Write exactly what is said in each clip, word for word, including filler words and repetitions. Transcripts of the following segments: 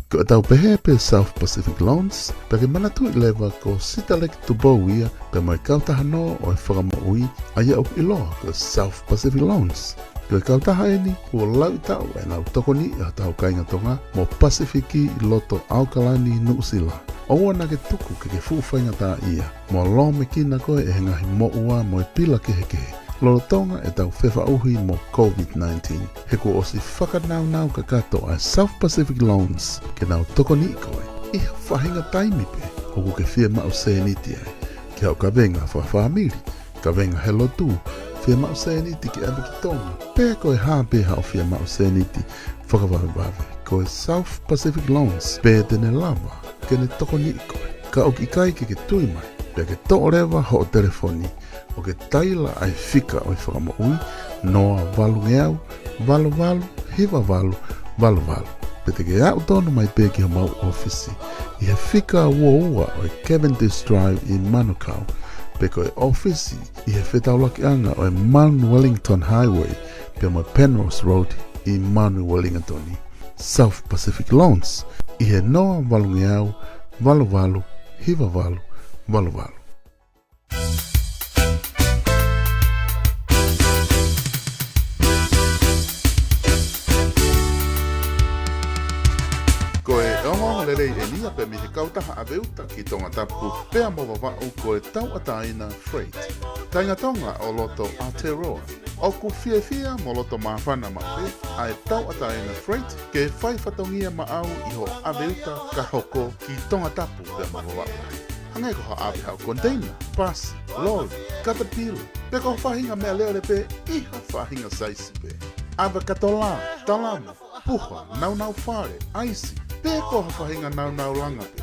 Ko ʻetau pehē pē South Pacific Loans, pea ke manatuʻi leva ko Sitaleki Tupou ia, pea mo e kautaha nō ʻo e fakamoʻui, ʻa ia ʻoku ʻiloa ko South Pacific Loans. Ko e kautaha eni, kuo lauʻi taʻu ʻenau tokoniʻi ʻa hotau kāinga Tonga mo Pasifiki ʻi loto ʻAokalani, Nuʻusila. ʻOua naʻa ke tuku ke ke fuʻu faingataʻaʻia mo lōmekina koe ʻe he ngaahi moʻua mo e pila kehekehe lolotonga ʻetau fefaʻuhi mo COVID nineteen. He kuo ʻosi fakanaunau kakato ʻa e South Pacific Loans ke nau tokoniʻi koe ʻi ha faʻahinga taimi pē ʻoku ke fiemaʻu sēniti ai, ki haʻo kavenga fakafāmili, kavenga he lotu, fiemaʻu sēniti ke ʻave ki Tonga, pe ko e hā pē haʻo fiemaʻu sēniti fakavavevave. Ko e South Pacific Loans pē te ne lava ke ne tokoniʻi koe. Ka ʻoku ʻikai ke ke tui mai, pea ke toʻo leva hoʻo telefoni ʻo ke taila ʻa e fika ʻo e fakamoʻui, noa valungeau, valu valu, hiva valu, valu valu. Pe te ke aʻu tonu mai pē ki homau ʻōfisi ʻi he fika ua ua ʻo e Cavendish Drive ʻi Manukau, pe ko e ʻōfisi ʻi he fetaulakiʻanga ʻo e Mount Wellington Highway pea mo e Penrose Road ʻi Mount Wellington. South Pacific Loans ʻi he noa valungeau, valu valu, hiva valu, valu valu. Ko e ongoongo lelei eni ia pē mei he kautaha ʻave uta ki Tongatapu pea mo Vavaʻu, ko e tauʻatāina Freight. Kāinga Tonga ʻo loto Aotearoa, ʻoku fiefia mo loto māfana maʻu pē ʻa e tauʻatāina Freight ke fai fatongia maʻau ʻi hoʻo ʻave uta ka hoko ki Tongatapu pea mo Vavaʻu. Hangē ko haʻo ʻave haʻo konteina, pasi, loli, katapila, pe ko ha faʻahinga meʻalele pē ʻi ha faʻahinga saisi pē. ʻAve katolā, talamu, puha, naunau fale, ʻaisi, pe ko ha faʻahinga naunau langa pē.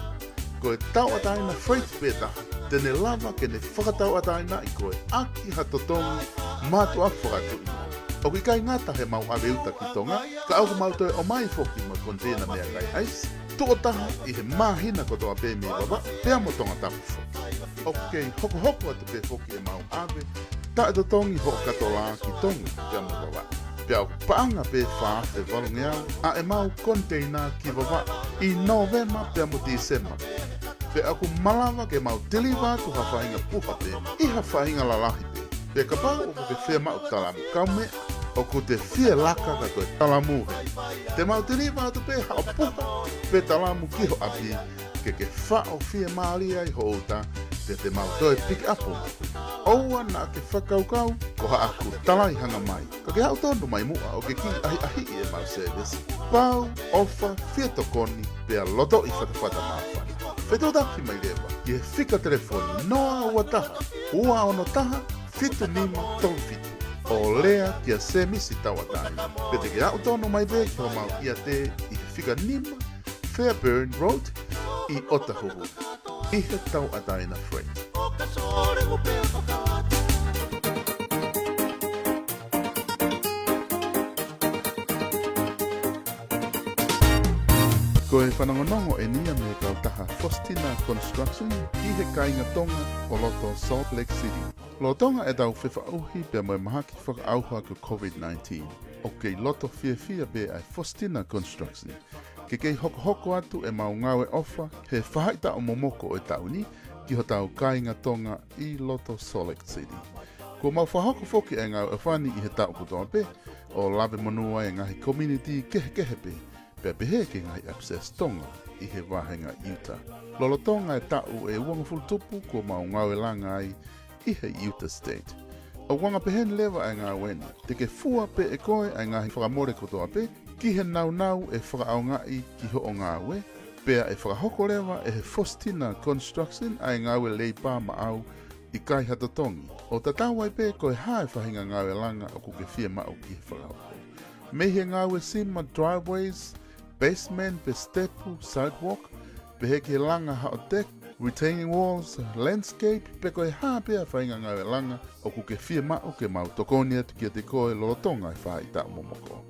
Ko e tauʻatāina Freight pē taha te ne lava ke ne fakatauʻatāinaʻi koe ʻaki ha totongi mātuʻaki fakatuʻi. ʻOku ʻikai ngata heʻemau ʻave uta ki Tonga, ka ʻoku mau toe ʻomai foki mo e konteina meʻakai ʻaisi tuʻo taha ʻi he māhina kotoa pē mei Vavaʻu pea mo Tongatapu foki. ʻOku kei hokohoko atu pē foki ʻemau ʻave taʻetotongi hoʻo katolā ki Tonga pea mo Vavaʻu. Pea ʻoku paʻanga pē fā afe valungeau ʻa ʻemau konteina ki Vavaʻu ʻi Nōvema pea mo Tīsema. Pea ʻoku malava ke mau tiliva atu ha faʻahinga puha pē ʻi ha faʻahinga lalahi pē. Pea kapau ʻoku ke fiemaʻu talamu kaumeʻa, ʻoku te fie laka ka ko e talamu heni. Te mau tiliva atu pē haʻo puha pe talamu ki ho ʻapi, ke ke faʻo fiemālie ai ho uta, pea te mau toe pick up. ʻOua naʻa ke fakakaukau ko haʻaku talaihanga mai. Ka ke aʻu tonu mai muʻa ʻo ke kiʻi ʻahiʻahiʻi ʻemau sēvesi. Pau, ʻofa, fie tokoni, pea lotoʻi fatafata māfana. Fetuʻutaki mai leva ki he fika telefoni noa ua taha, ua ono taha, fitu nima tolu fitu, ʻo lea kia Sēmisi Tauʻatāina. Pe te ke aʻu tonu mai pē ki homau ʻiate ʻi he fika nima Fairbairn Road ʻi Otahuhu, ʻi he tauʻatāina Freight. Ko e fanongonongo eni ia mei he kautaha Faustina Construction ki he kāinga Tonga ʻo loto Salt Lake City. Lolotonga ʻetau fefaʻuhi pea mo e mahaki fakaʻauha ko e COVID nineteen, ʻoku kei loto fiefia pē ʻa e Faustina Construction ke kei hokohoko atu ʻemau ngāue ʻofa he faʻahitaʻu momoko ʻo e taʻu ni ki hotau kāinga Tonga ʻi loto Salt Lake City. Kuo mau fakahoko foki ʻa e ngāue ʻofa ni ʻi he taʻu kotoa pē, ʻo lave monū ai e ngaahi community kehekehe pē, pea pehē ki he ngaahi access Tonga ʻi he vāhenga Utah. Lolotonga e taʻu ʻe uangofulu tupu kuo mau ngāue langa ai ʻi he Utah State. ʻOku anga pehē ni leva ʻa e ngāue ni, te ke fua pē ʻe koe ʻa e ngaahi fakamole kotoa pē ki he naunau ʻe fakaʻaongaʻi ki hoʻo ngāue, pea ʻe fakahoko leva ʻe he Faustina Construction ʻa e ngāue leipā maʻau ʻikai ha totongi, ʻo tatau ai pē ko e hā e faʻahinga ngāue langa ʻoku ke fiemaʻu ki he fakahoko. Mei he ngāue sima driveways, basement pe sitepu, sidewalk, pehē ki he langa haʻo deck, retaining walls, landscape, pe ko e hā pē ʻa e faʻahinga ngāue langa ʻoku ke fiemaʻu ke mau tokoni atu kiate koe lolotonga e faʻahitaʻu momoko.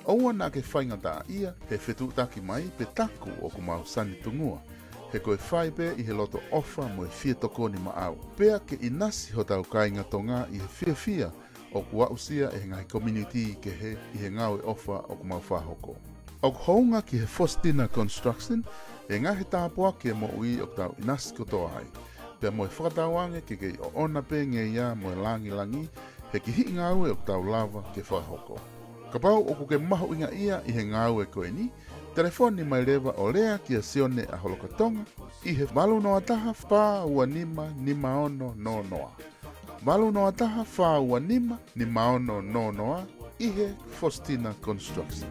ʻOua naʻa ke faingataʻaʻia he fetuʻutaki mai pe taku ʻoku mau sanitungua. He ko e fai pē ʻi he loto ʻofa mo e fie tokoni maʻau, pea ke ʻinasi hotau kāinga Tonga ʻi he fiefia ʻoku aʻusia ʻe he ngaahi community kehe ʻi he ngāue ʻofa ʻoku mau fakahoko. ʻOku hounga ki he Faustina Construction e ngaahi tāpuaki e moʻui ʻoku tau ʻinasi kotoa ai. Pea mo e fakatauange ke kei ʻoʻona pē ngeia mo e langilangi he kihiʻi ngāue ʻoku tau lava ke fakahoko. Kapau ʻoku ke mahuʻingaʻia ʻi he ngāue ko eni, telefoni mai leva ʻo lea kia Sione ʻa Holokatonga ʻi he valu noa taha fā ua nima nima ono noa noa. Valu noa taha fā ua nima nima ono noa noa ʻi he Faustina Construction.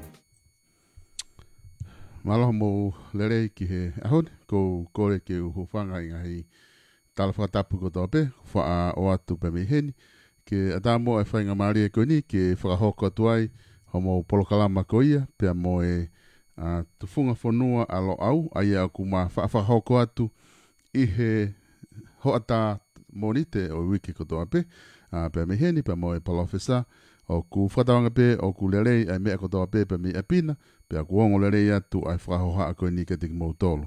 Mālō mo e lelei ki he ʻaho ni, ʻoku ou kole ke u hūfanga ʻi he ngaahi tala fakatapu kotoa pē, faʻa ʻoatu pē mei heni, ke ʻatā muʻa e faingamālie ko eni, ke fakahoko atu ai hoʻomou polokalama ko ia, pea mo e, ʻa, tufunga fonua ʻa Loʻau, ʻa ia ʻoku ma faʻa fakahoko atu ʻi he hoʻatā Mōnite ʻo e uike kotoa pē, ʻa, pea mei heni, pea mo e palōfesa, ʻoku fakatauange pē ʻoku lelei ʻa e meʻa kotoa pē, pea mei ʻapi na, pea ʻoku ongo lelei atu ʻa e fakahohaʻa ko eni kiate kimoutolu.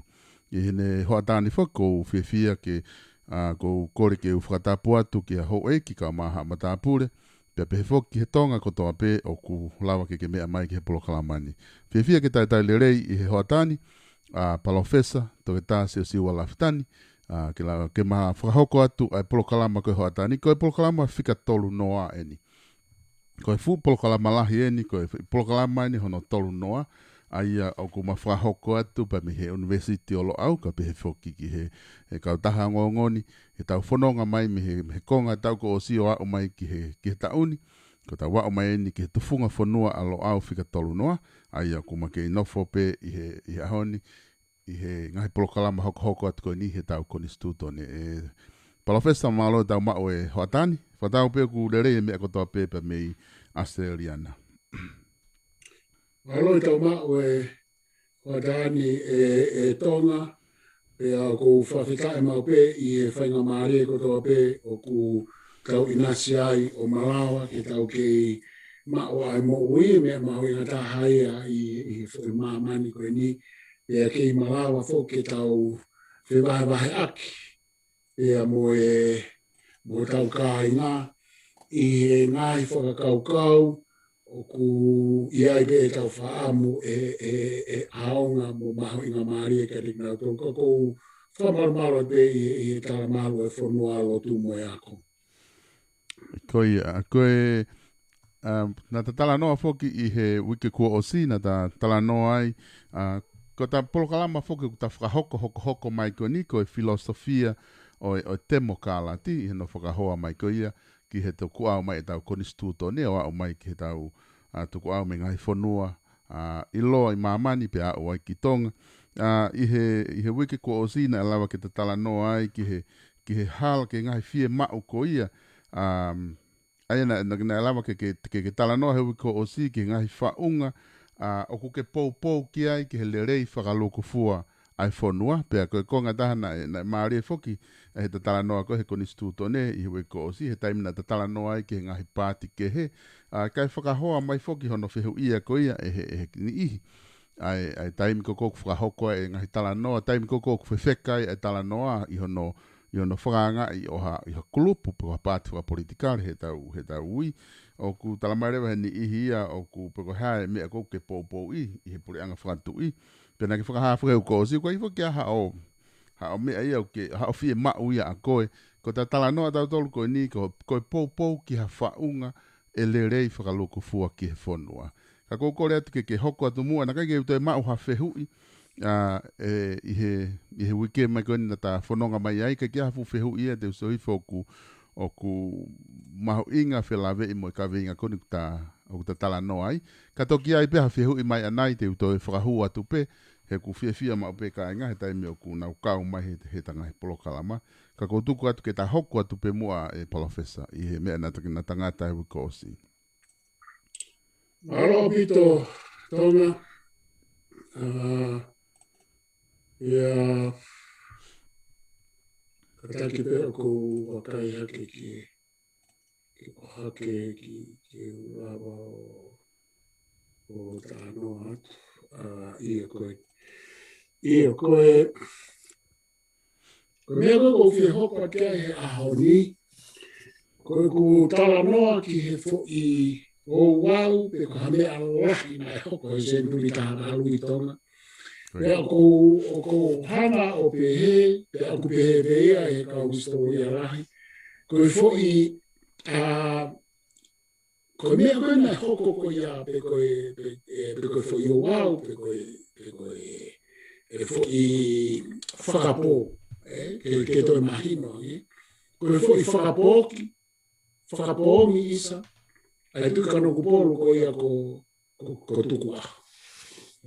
ʻI heʻene hoʻatā ni foki ʻoku ou fiefia ke, ʻa, ʻoku ou kole ke u fakatapu atu ki he houʻeiki kae ʻumaʻā haʻa matāpule, pea pehē foki ki he Tonga kotoa pē ʻoku lava ke ke meʻa mai ki he polokalama ni. Fiefia ke talitali lelei ʻi he hoʻatā ni, ʻa, Palōfesa Toketā Siosiua Lafitani, ʻa, ke la-, ke ma fakahoko atu ʻa e polokalama ko e hoʻatā ni, ko e polokalama fika tolu noa eni. Ko e fuʻu polokalama lahi eni, ko e fuʻu polokalama eni hono tolu noa, ʻa ia ʻoku ma fakahoko atu pē mei he University ʻo Loʻau, kae pehē foki ki he, he kautaha ongoongo ni, heʻetau fononga mai mei he, mei he konga taʻu kuo ʻosi ʻo aʻu mai ki he, ki he taʻu ni, ko ʻetau aʻu mai eni ki he tufunga fonua ʻa Loʻau fika tolu noa, ʻa ia ʻoku ma kei nofo pē ʻi he, ʻi he ʻaho ni, ʻi he ngaahi polokalama hokohoko atu ko eni heʻetau konisitūtone. ʻE, Palōfesa, mālō e tau maʻu e hoʻatā ni, fakatauange pē ʻoku lelei e meʻa kotoa pē pea mei ʻAositelēlia na. Mālō e tau maʻu e hoʻatā ni ʻe, ʻe Tonga, pea ʻoku ou fakafetaʻi maʻu pē ʻi he faingamālie kotoa pē ʻoku tau ʻinasi ai ʻo malava ke tau kei maʻu ʻa e moʻui, meʻa mahuʻinga taha ia ʻi, ʻi he foʻi māmani ko eni, pea kei malava foki ke tau fevahevaheʻaki pea mo e, mo hotau kāinga ʻi he ngaahi fakakaukau ʻoku ʻi ai pē ʻetau fakaʻamu ʻe, ʻe, ʻe ʻaonga mo mahuʻingamālie kiate kinautolu, ka ʻoku ou fakamalumalu pē ʻi, ʻi he talamalu ʻo e fonua, lotu mo e ako. Ko ia, ko e, ʻa, naʻa ta talanoa foki ʻi he uike kuo ʻosi, naʻa ta talanoa ai, ʻa, ko ʻeta polokalama foki ʻoku ta fakahoko, hokohoko mai ko eni, ko e filōsofia ʻo e, ʻo e temokalati, ʻi hono fakahoa mai ko ia ki he tukuʻau mai ʻetau konisitūtone, ʻo aʻu mai ki heʻetau, ʻa, tukuʻau mei he ngaahi fonua, ʻa, ʻiloa ʻi māmani pea aʻu ai ki Tonga. ʻA, ʻi he, ʻi he uike kuo ʻosi naʻe lava ke ta talanoa ai ki he, ki he hala, ki he ngaahi fiemaʻu ko ia, ʻa, ʻa ia naʻe, naʻe, naʻe lava ke, ke, ke, ke talanoa he uike kuo ʻosi ki he ngaahi faʻunga, ʻa, ʻoku ke poupou ki ai ki he lelei fakalūkufua ʻa e fonua, pea ko e konga ʻe taha naʻe, naʻe mālie foki ʻa ʻeta talanoa ko ē he konisitūtone ʻi he uike kuo ʻosi, he taimi naʻa ta talanoa ai ki he ngaahi paati kehe, ʻa, kae fakahoa mai foki hono fehuʻia ko ia ʻe he, ʻe he niʻihi. ʻA e, ʻa e taimi ko ē ʻoku fakahoko ai e ngaahi talanoa, taimi ko ē ʻoku fefeka ai e talanoa ʻi hono, ʻi hono fakaangaʻi ʻo ha, ʻi ha kulupu pe ko ha paati fakapolitikale heʻetau, heʻetau ui. ʻOku talamai leva he niʻihi ia ʻoku pe ko e hā e meʻa ʻoku ke poupouʻi ʻi he puleʻanga fakatuʻi. Pea naʻa ke fakahā foki he uike kuo ʻosi, ʻoku ʻikai foki ke ʻi ai haʻo, haʻo meʻa ia ʻoku ke, haʻo fiemaʻu ia ʻa koe. Ko ʻeta talanoa ʻatautolu ko eni, ko, ko e poupou ki ha faʻunga ʻe lelei fakalūkufua ki he fonua. Ka ʻoku ou kole atu ke, ke hoko atu muʻa, naʻa ʻikai ke u toe maʻu ha fehuʻi, ʻa, ʻe, ʻi he, ʻi he uike mai ko eni naʻa ta fononga mai ai, ka ʻoku ʻi ai ha fuʻu fehuʻi ia te u sio hifo ʻoku, ʻoku mahuʻinga felāveʻi mo e kaveinga ko eni ʻoku ta, ʻoku ta talanoa ai. Ka toki ʻi ai pē ha fehuʻi mai ʻanai te u toe fakahū atu pē, he ʻoku fiefia maʻu pē kāinga he taimi ʻoku nau kau mai he, heʻeta ngaahi polokalama. Ka ʻoku ou tuku atu ke ta hoko atu pē muʻa ʻe Palōfesa ʻi he meʻa naʻa ta, naʻa ta ngata he uike kuo ʻosi. Mālō ʻaupito, Tonga. ʻA, ia, kātaki pē ʻoku ou vakai hake ki, ki ʻohake ki, ke u lava ʻo, ʻo talanoa atu. ʻA, ʻio ko e, ʻio ko e, ko e meʻa ko ē ʻoku ou fie hoko atu ai he ʻaho ni, ko ʻeku talanoa ki he foʻi ouau, pe ko ha meʻa lahi naʻe hoko he senituli taha valu ʻi Tonga. Pea ʻoku ou, ʻoku ou hanga ʻo pehē, pea ʻoku pehē pē ia ʻe he kau hisitōlia lahi. Ko e foʻi, ʻa, ko e meʻa ko ē naʻe hoko ko ia, pe ko e, pe, ʻe, pe ko e foʻi ouau, pe ko e, pe ko e, ʻe foʻi fakapō, ē, ke, ke toe mahino, ē. Ko e foʻi fakapō ki, fakapō ʻi ʻIsa, ʻa e Tuʻi Kanokupolu ko ia ko, ko, ko Tukuʻaho.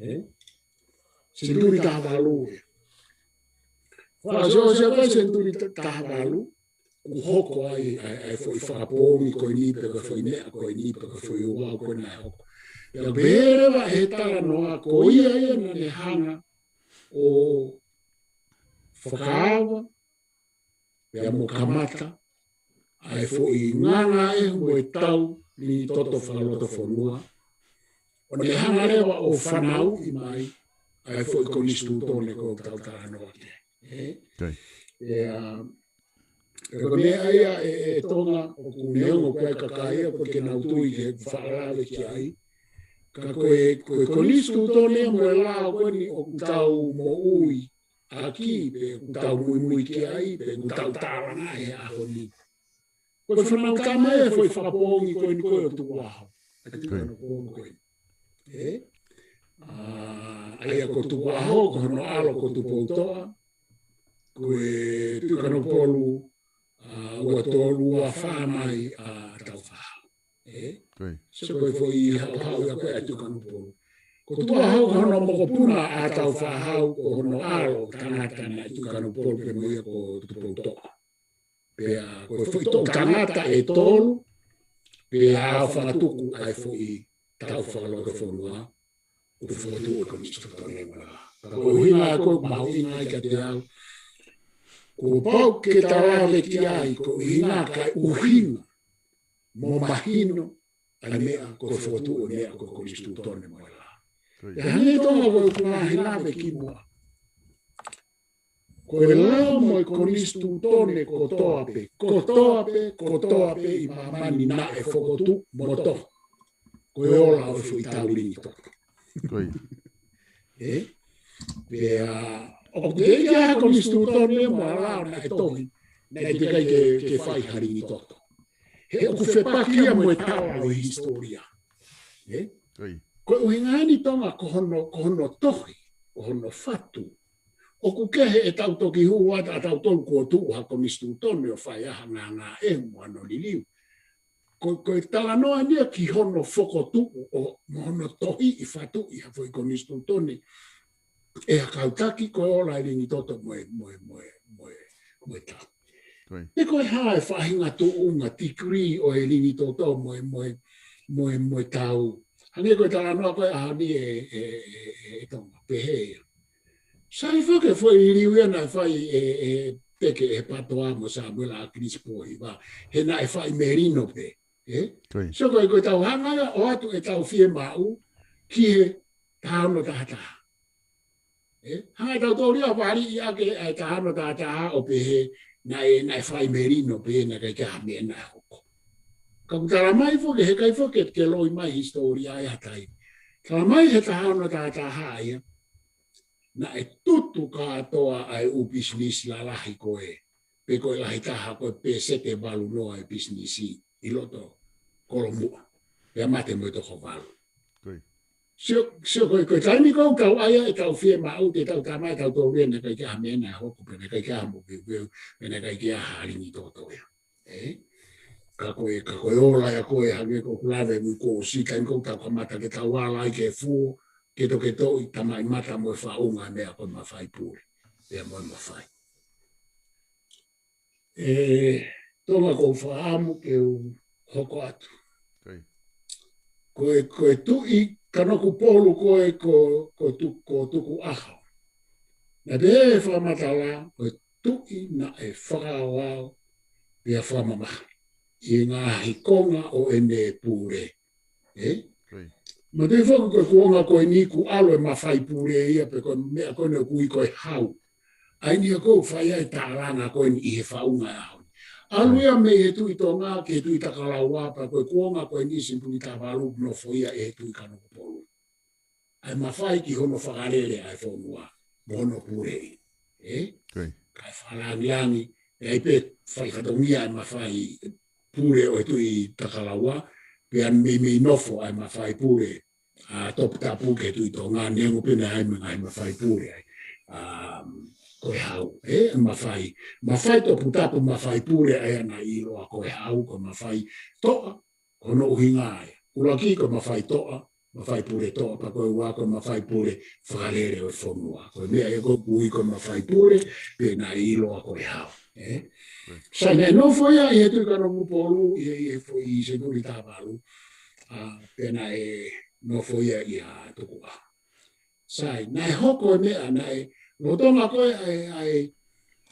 Ē? Senituli taha valu ē. Fakaʻosiʻosi ko ē senituli ta-, taha valu, kuo hoko ai, ʻa e, ʻa e foʻi fakapō ko eni, pe ko e foʻi meʻa ko eni, pe ko e foʻi ouau ko ē naʻe hoko. Pea pehē leva ʻe he talanoa ko ia ia naʻa ne hanga ʻo fakaava, pea mo kamata, ʻa e foʻi ngāngāʻehu mo e tau Lingitoto Fakalotofonua. ʻO ne hanga leva ʻo fanauʻi mai, ʻa e foʻi konisitūtone ko ē ʻoku tau talanoa ki ai. Ē? Pea, ʻe ko e meʻa ia ʻe, ʻe Tonga, ʻoku neongo ko e kakai ia, ʻoku ʻikai ke nau tui ki he faʻa lave ki ai. Ka ko e, ko e konisitūtone mo e lao ko eni ʻoku tau moʻui ʻaki, pe ʻoku tau muimui ki ai, pe ʻoku tau tālanga he ʻaho ni. Ko e fānau tama ē foʻi fakapō ko eni ko ē ʻo Tukuʻaho. ʻA e Tuʻi Kanokupolu ko ē. Ē? ʻA, ʻa ia ko Tukuʻaho, ko hono ʻalo ko Tupoutoʻa. Ko e Tuʻi Kanokupolu, ʻa, ua tolu ua fā mai ʻa Tāufaʻāhau. Ē? Sio ko e foʻi haʻuhaʻu ia ko ē ʻa e Tuʻi Kanokupolu. Ko Tukuʻaho ko hono mokopuna ʻa Tāufaʻāhau, ko hono ʻalo tangata naʻe Tuʻi Kanokupolu pē mo ia ko Tupoutoʻa. Pea ko e foʻi toʻu tangata ʻe tolu, pea fakatuku ʻa e foʻi tau fakalotofonua, ʻoku fokotuʻu e konisitūtone. Ka ko e ʻuhinga ko ē ʻoku mahuʻinga ai kiate au, kuo pau ke tau lave ki ai, ko e ʻuhinga kae ʻuhinga mo mahino ʻa e meʻa ko e fokotuʻu e meʻa ko e konisitūtone mo e lao. Pea hangē Tonga ko ʻeku ngaahi lave kimuʻa. Ko e lao mo e konisitūtone kotoa pē, kotoa pē, kotoa pē ʻi māmani naʻe fokotuʻu mo tohi. Ko e ola ʻo e foʻi tau Lingitoto. Ē? Pea, ʻoku teʻeki ai ha konisitūtone mo ha lao naʻe tohi, naʻe teʻeki ai ke, ke fai ha Lingitoto. He ʻoku fepaki ia mo e tala ʻo e hisitōlia. Ē? Ko e ʻuhinga eni Tonga ko hono, ko hono tohi, ko hono fatu. ʻOku kehe ʻetau toki hū atu ʻa tautolu kuo tuʻu ha konisitūtone ʻo fai ʻa e ngāngāʻehu mo hono liliu. Ko, ko e talanoa eni ia ki hono fokotuʻu ʻo, mo hono tohiʻi fatuʻi ha foʻi konisitūtone ʻe ha kau taki ko e ola ʻa e Lingitoto mo e, mo e, mo e, mo e, mo e tau. Pea ko e hā e faʻahinga tuʻunga tikilī ʻo e Lingitoto mo e, mo e, mo e, mo e tau. Hangē ko e talanoa ko ē ʻaho ni ē, ē, ē, ē, ē Tonga, pehē ia. Sai fake foʻi liliu ia naʻe fai ʻe, ē, Peke ʻe Patoa mo Sāmuela ʻAkilisi Pōhiva, he naʻe fai melino pē. Ē? Sio ko e, ko ʻetau hanga ia ʻo ʻoatu ʻetau fiemaʻu ki he taha ono taha taha. Ē? Hanga ʻe tautolu ia ʻo vali ia ke ʻai taha ono taha taha ʻo pehē naʻe, naʻe fai melino pē naʻe ʻikai ke ʻi ai ha meʻa naʻe hoko. Ka ʻoku tala mai foki, he ʻikai foki ke loi mai hisitōlia ʻi ha taimi. Tala mai he taha ono taha taha ia, naʻe tutu kātoa ʻa e ʻū pisinisi lalahi ko ē, pe ko e lahi taha ko e pēseti ʻe valu noa ʻa e pisinisi ʻi loto Kolomuʻa. Pea mate mo e toko valu. Sio, sio ko e, ko e taimi ko ē ʻoku tau ʻai ai ʻetau fiemaʻu, te tau tala mai ʻe tautolu ia naʻe ʻikai ke ʻi ai ha meʻa naʻe hoko, pe naʻe ʻikai ke ʻi ai ha moveuveu, pe naʻe ʻikai ke ʻi ai ha Lingitoto ia. Ē? Ka ko e, ka ko e ola ia ko ē hangē ko ʻeku lave muʻa kuo ʻosi, taimi ko ē ʻoku tau kamata ke tau ala ai ke fuo, ke toki toʻo e tamaʻimata mo e faʻunga e meʻa ko e mafai pule. Pea mo e mafai. Ē, Tonga, ʻoku ou fakaʻamu ke u hoko atu. Ko e, ko e Tuʻi Kanokupolu ko ē ko, ko Tu-, ko Tukuʻaho. Naʻe pehē he fakamatala, ko e tuʻi naʻe fakaaoao, pea fakamamahi ʻi he ngaahi konga ʻo ʻene pule. Ē? Mate foki ko e kuonga ko eni kuo ʻalu e mafai pule ia pe ko e meʻa ko eni ʻoku ui ko e hau. ʻA eni ia ʻoku fai ai e tālanga ko eni ʻi he faʻunga ʻaho ni. ʻAlu ia mei he Tuʻi Tonga ki he Tuʻi Takalaua, pea ko e kuonga ko eni Senituli Taha Valu nofo ia ʻe he Tuʻi Kanokupolu. ʻA e mafai ki hono fakalele ʻa e fonua, mo hono puleʻi. Ē? Kae fakalāngilangi, ʻe ʻi ai pē fai fatongia ʻa e mafai pule ʻo e Tuʻi Takalaua, pea meimei nofo ʻa e mafai pule ʻa toputapu ki he Tuʻi Tonga, neongo pē naʻe ʻi ai mo e ngaahi mafai pule ʻa, ko e hau, ē, mafai, mafai toputapu, mafai pule ʻa ia naʻe ʻiloa ko e hau, ko e mafai toʻa, ko hono ʻuhinga ia. ʻUluaki ko e mafai toʻa, mafai pule toʻa, pea ko e ua ko e mafai pule fakalele ʻo e fonua. Ko e meʻa ia ʻoku ui ko e mafai pule, pea naʻe ʻiloa ko e hau, ē? Sai, naʻe nofo ia ʻi he Tuʻi Kanokupolu, ʻi he, ʻi he foʻi Senituli Taha Valu, ʻa, pea naʻe nofo ia ʻi ha tukuʻaho. Sai, naʻe hoko e meʻa, naʻe lolotonga ko ē ʻa e, ʻa e,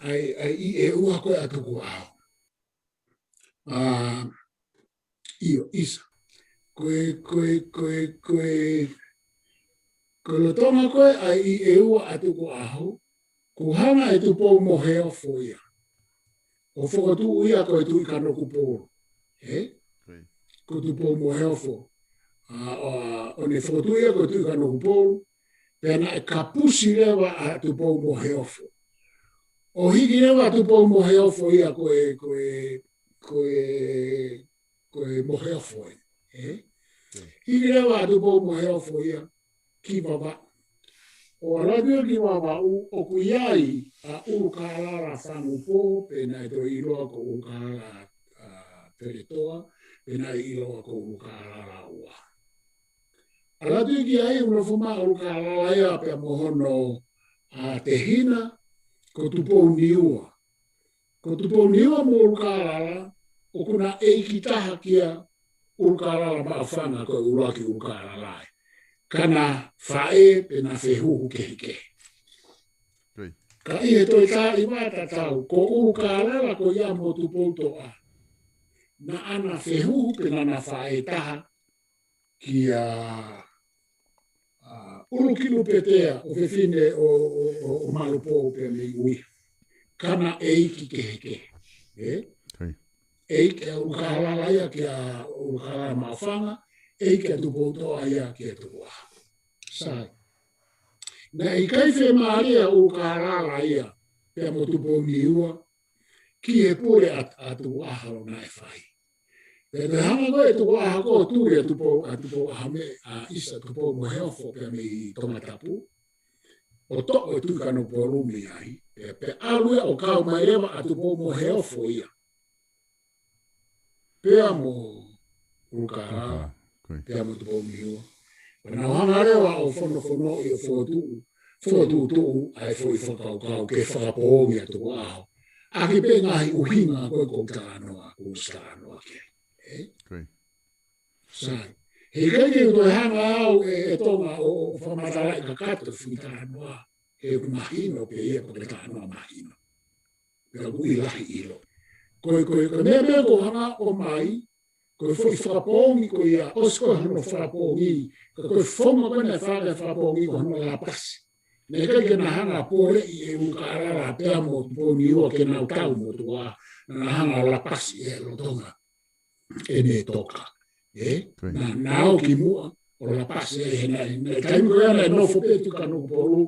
ʻa e, ʻa e ʻi ʻEua ko ē ʻa Tukuʻaho. ʻA, ʻio, ʻisa. Ko e, ko e, ko e, ko e, ko e lolotonga ko ē ʻa e ʻi ʻEua ʻa Tukuʻaho, kuo hanga ʻe Tupoumoheofo ia ʻo fokotuʻu ia ko e Tuʻi Kanokupolu. Ē? Ko Tupoumoheofo. ʻA, ʻo, ʻo ne fokotuʻu ia ko e Tuʻi Kanokupolu, pea naʻe kapusi leva ʻa Tupoumoheofo. ʻO hiki leva ʻa Tupoumoheofo ia ko e, ko e, ko e, ko e moheofo ē. Ē? Hiki leva ʻa Tupoumoheofo ia ki Vavaʻu. ʻO ʻalu atu ia ki Vavaʻu, ʻoku ʻi ai ʻa ʻUlukālala Fangupō, pea naʻe toe ʻiloa ko ʻUlukālala, ʻa, Feletoa, pea naʻe ʻiloa ko ʻUlukālala Ua. ʻAlu atu ia ki ai, ʻo nofo mai ʻa ʻUlukālala ia pea mo hono, ʻa, tehina, ko Tupouniua. Ko Tupouniua mo ʻUlukālala, ʻoku na ʻeiki taha kia ʻUlukālala Maʻufanga, ko e ʻuluaki ʻUlukālala ē. Ka na faʻē pea na fehuhu kehekehe. Ka ʻi he toe taimi tatau, ko ʻUlukālala ko ia mo Tupoutoʻa, naʻa na fehuhu pea naʻa na faʻē taha kia, ʻa, ʻUlukilupetea ʻofefine ʻo, ʻo, ʻo, ʻo Malupō pea mei ʻUiha. Ka na ʻeiki kehekehe. Ē? ʻEiki ʻa ʻUlukālala ia kia ʻUlukālala Maʻufanga, ʻeiki ʻa Tupoutoʻa ia kia Tukuʻaho. Sai. Naʻe ʻikai fiemālie ʻa ʻUlukālala ia pea mo Tupouniua ki he pule ʻa, ʻa Tukuʻaho naʻe fai. Pea toe hanga ko ē ʻe Tukuʻaho ko ē ʻo tuli ʻa Tupou, ʻa Tupou ʻAhome, ʻa ʻisa Tupoumoheofo pea mei Tongatapu, ʻo toʻo e Tuʻi Kanokupolu mei ai, pea, pea ʻalu ia ʻo kau mai leva ʻa Tupoumoheofo ia. Pea mo ʻUlukālala, pea mo Tupouniua. Pea nau hanga leva ʻo fonofonoʻi ʻo fokotuʻu, fokotuʻutuʻu ʻa e foʻi fakakaukau ke fakapoongi ʻa Tukuʻaho. ʻAki pē ngaahi ʻuhinga ko ē ʻoku ou talanoa, ʻoku ou talanoa ki ai. Ē? Sai. He ʻikai ke u toe hanga au ʻe, ʻe Tonga ʻo, ʻo fakamatalaʻi kakato e foʻi talanoa. He ʻoku mahino pē ia ko e talanoa mahino. Pea ʻoku ʻi lahi ʻilo. Ko e, ko e, ko e meʻa, meʻa ʻoku ou hanga ʻo ʻomai, ko e foʻi fakapoongi ko ia, ʻosi ko ē hono fakapoongi, ka ko e founga ko ē naʻe faka-, fakapoongi ko hono lapasi. Naʻe ʻikai ke na hanga ʻo poleʻi ʻe ʻUlukālala pea mo Tupouniua ke nau tau motuʻa, naʻa na hanga ʻo lapasi ʻi he lolotonga ʻene toka. Ē? Naʻa, naʻa na ō ki muʻa, ʻo lapasi ai he naʻe, naʻe taimi ko ia naʻe nofo pē Tuʻi Kanokupolu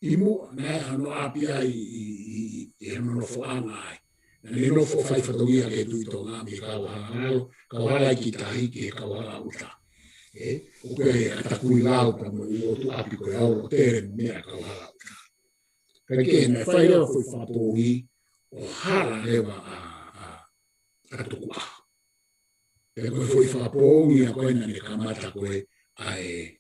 ʻi muʻa, naʻe ʻi ai hano ʻapi ai ʻi, ʻi, ʻi, ʻi hono nofoʻanga ai. Naʻa ne nofo ʻo fai fatongia ki he Tuʻi Tonga mei Kauhala Lalo, Kauhala Ikitahi ki he Kauhala ʻUta. Ē? ʻOku ʻi ai ʻa Takuilau pea mo e ʻū ʻotu ʻapi ko ē ʻo lotele mei Kauhalaʻuta. Kae kehe naʻe fai leva foʻi fakapoongi ʻo hala leva ʻa, ʻa, ʻa Tukuʻaho. Pea ko e foʻi fakapoongi ia ko ē naʻa ne kamata ko ē ʻa e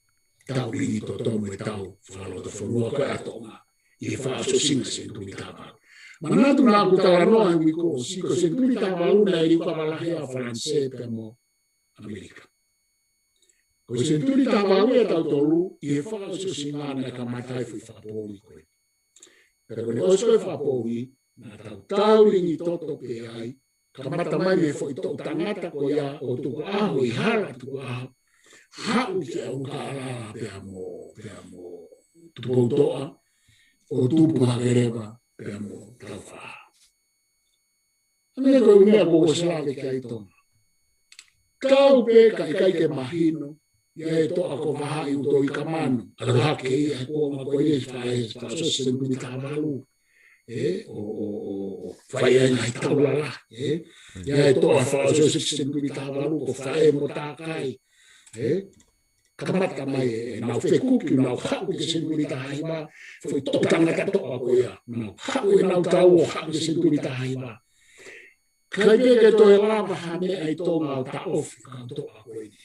tau lingitoto mo e tau fakalotofonua ko ē ʻa Tonga ʻi he fakaʻosiʻosinga senituli taha valu. Manatu naʻa ku talanoa he uike kuo ʻosi ko e senituli taha valu naʻe liukava lahi ʻa Falanisē pea mo ʻAmelika. Ko e senituli taha valu ʻe tautolu ʻi he fakaʻosiʻosinga naʻe kamata ai e foʻi fakapoongi ko ē. Pea ko ʻene ʻosi ko ē fakapoongi, naʻa tau tau lingitoto pē ai, kamata mai mei he foʻi toʻu tangata ko ia ʻo Tukuʻaho ʻi hala Tukuʻaho, haʻu kia ʻUlukālala pea mo, pea mo Tupoutoʻa, ʻo tupu hake leva pea mo Taufaʻāhau. Hangē ko e ʻū meʻa kuo ʻosi lave ki ai Tonga. Kau pē ka ʻikai ke mahino, ʻi ai e toʻa ko Vahaʻi ʻUtoikamanu, ʻalu hake ia he kuonga ko eni ʻo fai e fakaʻosi senituli taha valu. Ē, ʻo, ʻo, ʻo, ʻo fai ai e ngaahi taulala, ē. ʻI ai e toʻa fakaʻosi senituli taha valu, ko Faʻē mo Takai, ē. Kamata mai ʻenau fekuki, nau haʻu ki he senituli taha hiva, foʻi toʻu tangata toʻa ko ia. Nau haʻu ʻenau tau ʻo haʻu ki he senituli taha hiva. ʻIkai pē ke toe lava ha meʻa ʻi Tonga ʻo taʻofi e kau toʻa ko eni.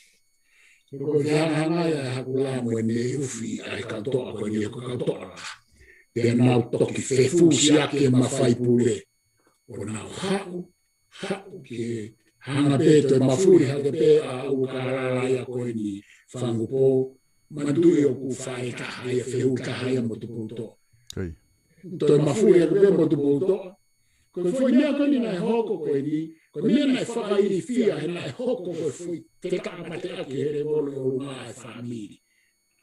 Ko e fehangahangai ʻa e Hakulā mo e Neʻe ʻUfi ʻa e kau toʻa ko eni, ko e kau toʻa lahi. Pea nau toki fefusiaki e mafai pule. ʻO nau haʻu, haʻu ke hanga pē toe mafuli hake pē ʻa ʻUlukālala ia ko eni, Fangupō, manatuʻi ʻoku faʻē taha ia, fehuhu taha ia mo Tupoutoʻa. Toe mafuli hake pē mo Tupoutoʻa. Ko e foʻi meʻa ko eni naʻe hoko ko eni, ko e meʻa naʻe fakailifia he naʻe hoko ko e foʻi fetaʻa mateaki he lēvolo ʻi ʻolunga ʻa e fāmili.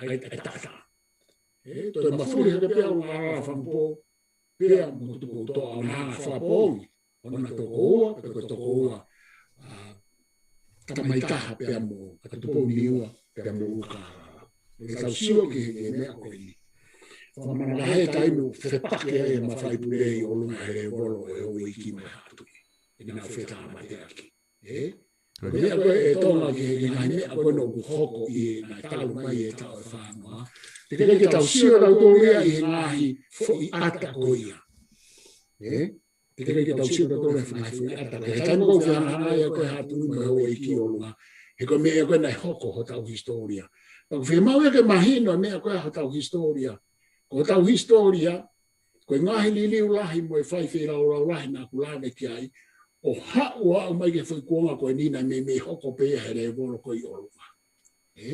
ʻA e, ʻa e taʻataʻa. Ē, toe mafuli hake pē ʻa ʻUlukālala, Fangupō, pea mo Tupoutoʻa ʻo na hanga fakapoongi. ʻO na toko ua, pe ko e toko ua, ʻa, tamai taha pea mo ʻAtupou Niua, pea mo ʻUlukālala. ʻE tau sio ki he, ki he meʻa ko eni. Fakamanavahē e taimi ʻoku fepaki ai e mafai pule ʻi ʻolunga he lēvolo ʻo e houʻeiki mo e haʻa tuʻi. ʻEnau fetaʻa mateaki. Ē? Ko e meʻa ko ē ʻe Tonga ki he, ki he ngaahi meʻa ko ē ʻoku hoko ʻi he ngaahi talu mai e taʻu ʻe fāngofulu. Teʻeki ke tau sio ʻa tautolu ia ʻi he ngaahi foʻi ʻata ko ia. Ē? Teʻeki ke tau sio ʻa tautolu ʻi he ngaahi foʻi ʻata ko ia. He taimi ko ē ʻoku fehangahangai ai ko ē haʻa tuʻi mo e houʻeiki ʻi ʻolunga. He ko e meʻa ko ē naʻe hoko hotau hisitōlia. Pea ʻoku fiemaʻu ia ke mahino e meʻa ko ē hotau hisitōlia. Ko hotau hisitōlia, ko e ngaahi liliu lahi mo e fai feilaulau lahi naʻa ku lave ki ai, ʻo haʻu ʻo aʻu mai ki he foʻi kuonga ko eni naʻe meimei hoko pē ia he lēvolo ko ē ʻi ʻolunga. Ē?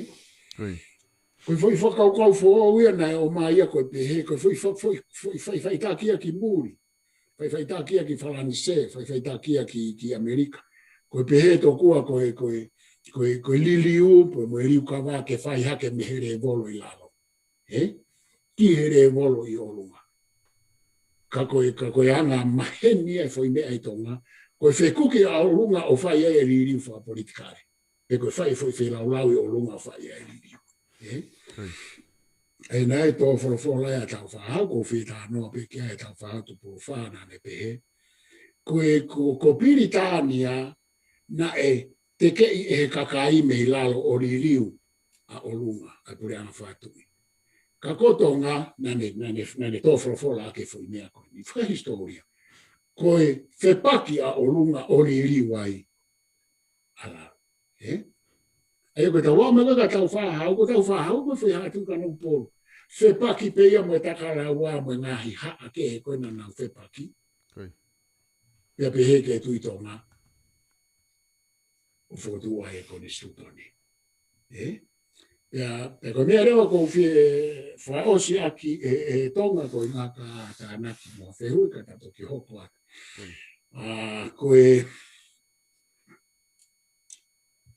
Ko e foʻi fakakaukau foʻou ia naʻe ʻomai ia ko e pehē, ko e foʻi fa-, foʻi, foʻi, foʻi faʻifaʻitaki ia ki muli. Faʻifaʻitaki ia ki Falanisē, faʻifaʻitaki ia ki, ki ʻAmelika. Ko e pehē tokua ko e, ko e, ko e, ko e liliu, pe mo e liukava ke fai hake mei he lēvolo ʻi lalo. Ē? Ki he lēvolo ʻi ʻolunga. Ka ko e, ka ko e anga maheni e foʻi meʻa ʻi Tonga. Ko e fekuki ʻa ʻolunga ʻo fai ai e liliu fakapolitikale. Pe ko e fai foʻi feilaulau ʻi ʻolunga ʻo fai ai e liliu. Ē? ʻE naʻe tō folofola ia Tāufaʻāhau, ʻoku ou fie talanoa pē ki ai Tāufaʻāhau Tupou Fā naʻa ne pehē. Ko e, ko, ko Pilitānia naʻe tekeʻi ʻe he kakai mei lalo ʻo liliu ʻa ʻolunga, ʻa e puleʻanga fakatuʻi. Ka ko Tonga, naʻa ne, naʻa ne, naʻa ne tō folofola ʻaki e foʻi meʻa ko eni. Fakahisitōlia. Ko e fepaki ʻa ʻolunga ʻo liliu ai ʻa lalo. Ē? ʻA ia ko e tau ō mai ko ē kia Tāufaʻāhau, ko Tāufaʻāhau ko e foʻi haʻa tuʻi Kanokupolu. Fepaki pē ia mo e Takalaua mo e ngaahi haʻa kehe ko ē naʻa nau fepaki. Pea pehē ki he Tuʻi Tonga ʻo fokotuʻu ai e konisitūtone. Ē? Pea, pea ko e meʻa leva ʻoku ou fie fakaʻosi ʻaki e, e Tonga ko e ngaahi tānaki mo e fehuʻi ka ta toki hoko atu. ʻA, ko e,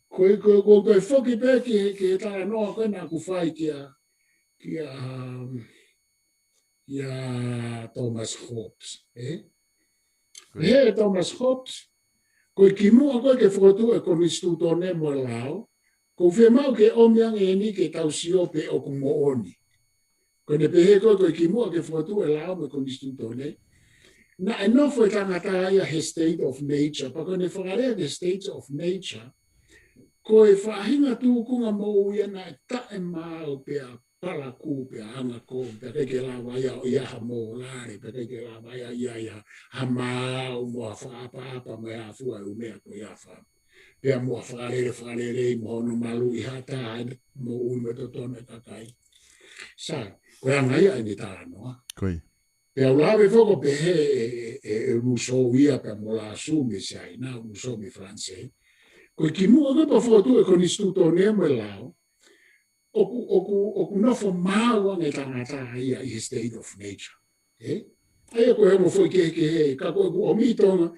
ko e, ko e, ko e, ko e foki pē ki he, ki he talanoa ko ē naʻa ku fai kia, kia, um, kia Thomas Hobbes, ē? He Thomas Hobbes, ko e kimuʻa ko ē ke fokotuʻu e konisitūtone mo e lao, ʻoku fiemaʻu ke ʻomi ange eni ke tau sio pe ʻoku moʻoni. Ko ʻene pehē ko ē, ko e kimuʻa ke fokotuʻu e lao mo e konisitūtone, naʻe nofo e tangata ia he state of nature, pea ko ʻene fakalea ki he state of nature, ko e faʻahinga tūkunga moʻui ia naʻe taʻemaau pea palakū pea anga kovi, pea ʻikai ke lava ia ʻo ʻi ai ha mōlale, pea ʻikai ke lava ia ʻo ʻi ai ha, ha maau mo ha fakaʻapaʻapa mo e hā fua e ʻū meʻa ko ia fā. Pea mo ha fakalele, fakalelei mo hono maluʻi ha taha mo ui mo totonu e kakai. Sai, ko e anga ia ʻene talanoa. Pea u lave foki ʻo pehē ʻe, ʻe, ʻe, ʻe Rousseau ia pea mo Lassalle mei Siaina, Rousseau mei Falanisē. Ko e kimuʻa ko ē pea fokotuʻu e konisitūtone mo e lao, ʻoku, ʻoku, ʻoku nofo maau ange tangata ia ʻi he state of nature. Ē? ʻA ia ko e ongo foʻi kehekehe, ka ko ʻeku ʻomi Tonga,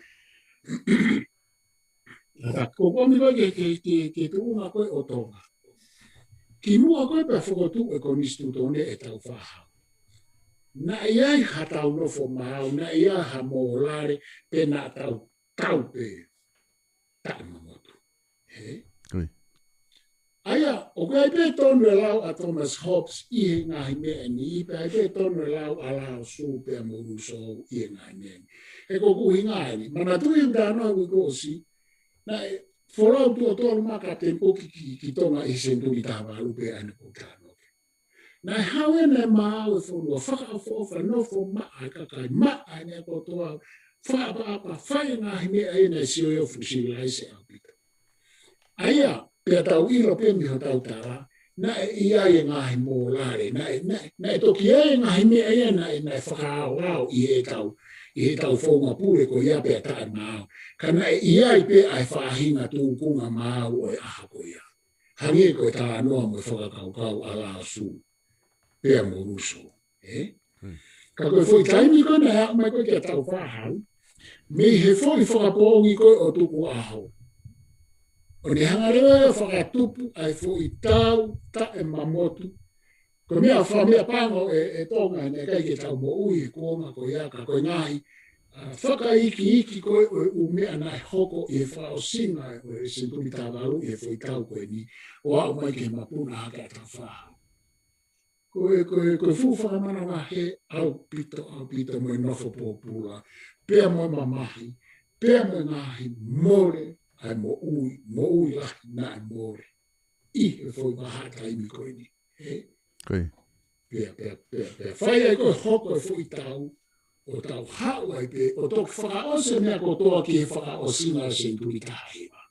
ka ko ʻeku ʻomi ko ē ki he, ki he, ki he, ki he tuʻunga ko ē ʻo Tonga. Kimuʻa ko ē pea fokotuʻu e konisitūtone ʻe Tāufaʻāhau. Naʻe ʻi ai ha tau nofo maau, naʻe ʻi ai ha mōlale, pe naʻa tau tau pē taʻemamotu. He? ʻA ia, ʻoku ʻi ai pē tonu e lau ʻa Thomas Hobbes ʻi he ngaahi meʻa ni, pea ʻi ai pē tonu e lau ʻa Lao Tzu pea mo Rousseau ʻi he ngaahi meʻa ni. He ko e ʻuhinga eni, manatuʻi ʻeku talanoa ʻi he kuo ʻosi, naʻe folau tuʻo tolu mai Captain Cook ki, ki Tonga ʻi he senituli taha valu pē ʻa ʻene pōtalanoa. Naʻe haʻu ʻene maau e fonua, fakaʻofoʻofa, nofo maʻa e kakai, maʻa e meʻa kotoa, fakaʻapaʻapa, fai e ngaahi meʻa ʻi he naʻe sio ʻo fuʻu sivilaise ʻaupito. ʻA ia, pea tau ʻilo pē mei hotau tala, naʻe ʻi ai e ngaahi mōlale, naʻe, naʻe, naʻe toki ʻi ai e ngaahi meʻa ia naʻe, naʻe fakaaoao ʻi heʻetau, ʻi heʻetau founga pule ko ia pea taʻemaau. Ka naʻe ʻi ai pē ʻa e faʻahinga tūkunga maau ʻo e ʻaho ko ia. Hangē ko e talanoa mo e fakakaukau ʻa Lao Tzu pea mo Rousseau, ē? Hmm. Ka ko e foʻi taimi ko ē naʻe aʻu mai ko ē kia Tāufaʻāhau, mei he foʻi fakapoongi ko ē ʻo Tukuʻaho, ʻo ne hanga leva ʻo fakatupu ʻa e foʻi tau taʻemamotu. Ko e meʻa fakameʻapango ē, ē Tonga, naʻe ʻikai ke tau moʻui he kuonga ko ia, ka ko e ngaahi, ʻa, fakaikiiki ko ē ʻo e ʻū meʻa naʻe hoko ʻi he fakaʻosinga ʻo e senituli taha valu ʻi he foʻi tau ko eni, ʻo aʻu mai ki he mapuna hake ʻa Tāufaʻāhau. Ko e, ko e, ko e fuʻu fakamanavahē ʻaupito, ʻaupito mo e nofo pōpula, pea mo e mamahi, pea mo e ngaahi mole, ʻa e moʻui, moʻui lahi naʻe mole ʻi he foʻi vahaʻa taimi ko eni. Ē? Ko ia. Pea, pea, pea, pea fai ai ko ē hoko e foʻi tau, ʻo tau haʻu ai pē, ʻo toki fakaʻosi e meʻa kotoa ki he fakaʻosinga e senituli taha hiva.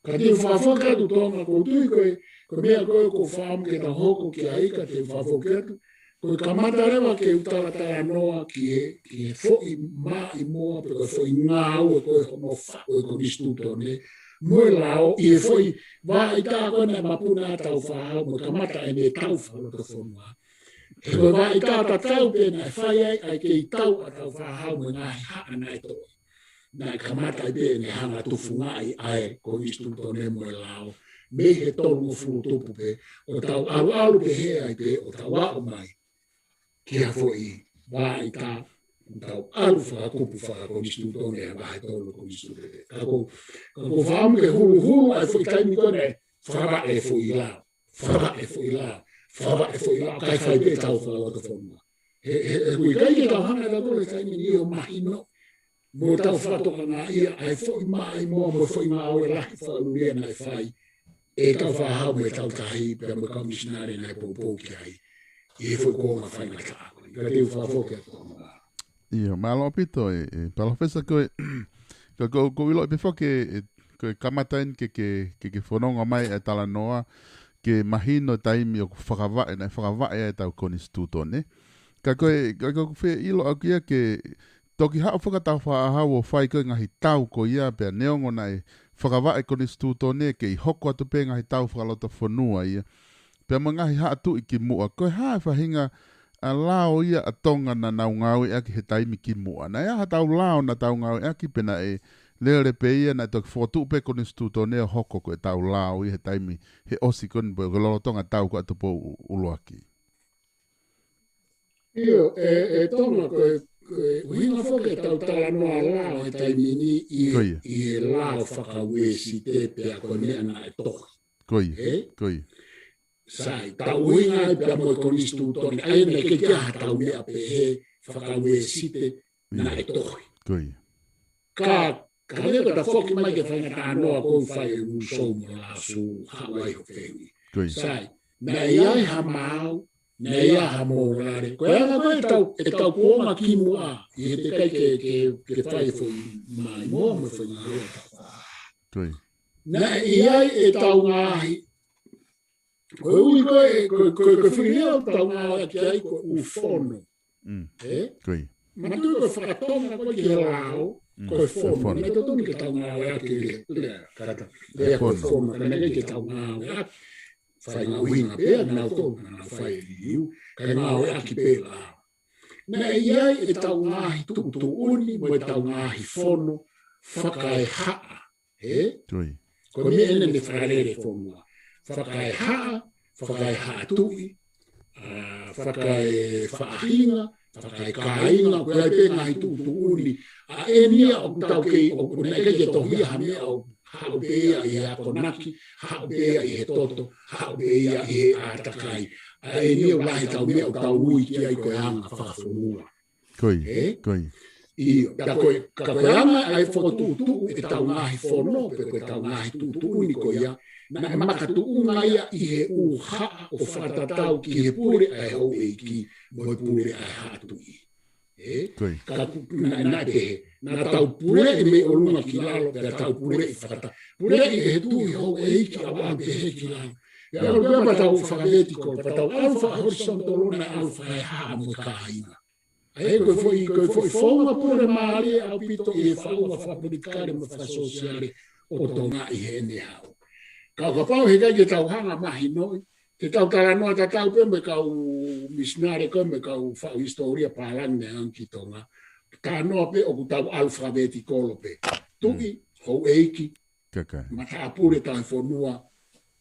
Ka te u fakafoki atu Tonga, ʻoku ou tui ko e, ko e meʻa ko ē ʻoku ou fakaʻamu ke tau hoko ki ai, ka te u fakafoki atu, ko e kamata leva ke u talatalanoa ki he, ki he foʻi maʻimoa pe ko e foʻi ngāue ko ē hono faʻu e konisitūtone mo e lao ʻi he foʻi vaʻa ʻita ko ē naʻe mapuna ai ʻa Tāufaʻāhau mo e kamata ʻene tau fakalotofonua. He ko e vaʻa ʻita tatau pē naʻe fai ai ʻa e kei tau ʻa Tāufaʻāhau mo e ngaahi haʻa naʻe toʻo. Naʻe kamata ai pē ʻene hanga tufungaʻi ʻa e konisitūtone mo e lao mei he tolungofulu tupu pē, ʻo tau ʻaluʻalu pehē ai pē ʻo tau aʻu mai ki ha foʻi vaʻa ʻita, ʻo tau ʻalu fakakupu fakakonisitūtone he vahe tolu konisitūtone. Ka ʻoku, ka ʻoku ou fakaʻamu ke huluhulu ʻa e foʻi taimi ko ē naʻe fakavaʻe e foʻi lao, fakavaʻe e foʻi lao, fakavaʻe e foʻi lao, kae fai pē tau fakalotofonua. He, he, he ʻoku ʻikai ke tau hanga ʻe tautolu he taimi ni ʻo mahino mo tau fakatokangaʻi ʻa e foʻi maʻimoa mo e foʻi ngāue lahi fakalūkufua naʻe fai ʻe Tāufaʻāhau mo e Tautahi pea mo e kau misinale naʻe poupou ki ai ʻi he foʻi kuonga faingataʻa ko eni. Ka te u fakafoki atu Tonga. ʻIo, mālō ʻaupito ē, ē, Palōfesa, ko e, ka ko, ʻoku ou ʻiloʻi pē foki ē, ē, ko e kamata eni ke, ke, ke, ke fononga mai e talanoa, ke mahino e taimi ʻoku fakavaʻe, naʻe fakavaʻe ai ʻetau konisitūtone. Ka ko e, ka ʻoku ou fie ʻilo ʻaʻaku ia ke toki haʻu foki ʻa Tāufaʻāhau ʻo fai ko ē ngaahi tau ko ia pea neongo naʻe fakavaʻe konisitūtone kei hoko atu pē ngaahi tau fakalotofonua ia. Pea mo e ngaahi haʻa tuʻi kimuʻa, ko e hā e faʻahinga ʻa e lao ia ʻa Tonga naʻa nau ngāueʻaki he taimi kimuʻa? Naʻe ʻi ai haʻatau lao naʻa tau ngāueʻaki pe naʻe lele pē ia naʻe toki fokotuʻu pē konisitūtone ʻo hoko ko ʻetau lao ia he taimi he ʻosi ko eni pe ko e lolotonga tau ko ē ʻa Tupou ʻUluaki? ʻIo, ē, ē Tonga, ko e, ko e ʻuhinga foki ʻetau talanoa lao he taimi ni ʻi he, Ko ia. ʻi he lao fakauēsite pea ko e meʻa naʻe tohi. Ko ia. Ē? Ko ia. Sai, tau ʻuhinga ai pea mo e konisitūtone, ʻa ia naʻe ʻikai ke ʻi ai haʻatau meʻa pehē fakauēsite naʻe tohi. Ko ia. Ka, ka leva ka ta foki mai ki he faʻahinga talanoa ko ē ʻoku fai ʻe Rousseau mo Lao Tzu, haʻu ai hoʻo fehuʻi. Ko ia. Sai, naʻe ʻi ai ha maau, naʻe ʻi ai ha mōlale. Ko e anga ko ē ʻetau, ʻetau kuonga kimuʻa, ʻi he teʻeki ai ke, ke, ke fai e foʻi maʻimoa mo e foʻi ngāue. Ko ia. Naʻe ʻi ai ʻetau ngaahi Ko e ui ko e, ko e, ko e, ko e fili ʻoku tau ngāueʻaki ai ko e ʻū fono. Mm. Ē? Ko ia. Manatuʻi ko e fakatonga ko ē ki he lao, Mm. ko e Ko e fono. fono. Naʻe totonu ke tau ngāueʻaki lea, lea, kata. Lea ko e Fono. fono, ka naʻe ʻikai ke tau ngāueʻaki. Fai ngaahi ʻuhinga pē ʻa nautolu, naʻa nau fai e liliu, kae ngāueʻaki pē lao. Naʻe ʻi ai ʻetau ngaahi tuʻutuʻuni, mo ʻetau ngaahi fono, fakaehaʻa. Ē? Ko ia. Ko e meʻa eni ne fakalele fonua. Fakaehaʻa, fakaehaʻa tuʻi, ʻa, fakaefaʻahinga, fakaekāinga, ko e ʻai pē ngaahi tuʻutuʻuni. ʻA eni ia ʻoku tau kei, ʻoku ʻikai ke tohi ha meʻa, ʻoku haʻu pē ia ʻi he akonaki, haʻu pē ia ʻi he toto, haʻu pē ia ʻi he ʻātakai. ʻA eni ia ʻoku lahi ʻetau meʻa ʻoku tau ui ki ai ko e anga fakafonua. Ko ia, ʻE? ko ia. ʻIo, ka ko e, ka ko e anga ʻa e fokotuʻutuʻu ʻetau ngaahi fono, pe ko ʻetau ngaahi tuʻutuʻuni ko ia, naʻe makatuʻunga ia ʻi he ʻū haʻa ʻo fakatatau ki he pule ʻa e houʻeiki, mo e pule ʻa e haʻa tuʻi. ʻE? Ko ia. Ka ku-, naʻe, naʻe pehē, naʻa tau puleʻi mei ʻolunga ki lalo, pea tau puleʻi fakata-, puleʻi ʻe he tuʻi houʻeiki ʻalu pehē ki lalo. ʻE ʻalu pē pea tau fakavetiko, pea tau ʻalu fakahorizontal naʻe ʻalu fakaehaʻa mo e kāinga. ʻA ia ko e foʻi, ko e foʻi founga pule mālie ʻaupito ʻi he founga fakapolitikale mo fakasōsiale ʻo Tonga ʻi heʻene haʻu. Ka ʻo kapau heʻikai ke tau hanga mahinoʻi, te tau talanoa tatau pē mo e kau misinale ko ē mo e kau faʻu hisitōlia pālangi mei he anga ki Tonga. Talanoa pē ʻoku tau ʻalu fakavetikolo pē. Tuʻi, houʻeiki, Kakai. matāpule tauhi fonua,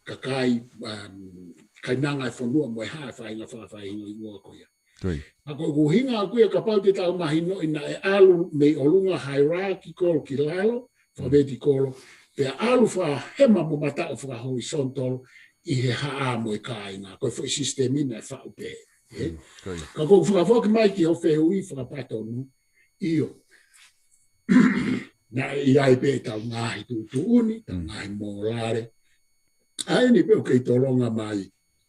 kakai, um, kainanga e fonua mo e hā e faʻahinga fakafaʻahinga ʻi ua ko ia. Ko ia. Ka ko e ʻuhinga ʻaku ia kapau te tau mahinoʻi naʻe ʻalu mei ʻolunga hierarchical ki lalo, fakavetikolo, pea ʻalu fakahema mo mataʻu fakahorizontal ʻi he haʻa mo e kāinga, ko e foʻi sisitemi naʻe faʻu pē. ʻE? Mm, ko ia. Ka ʻoku ou fakafoki mai ki hoʻo fehuʻi fakapatonu, ʻio. Naʻe ʻi ai pē ʻetau ngaahi tuʻutuʻuni, ʻetau Mm. ngaahi mōlale. ʻA eni pē ʻoku kei tolonga mai,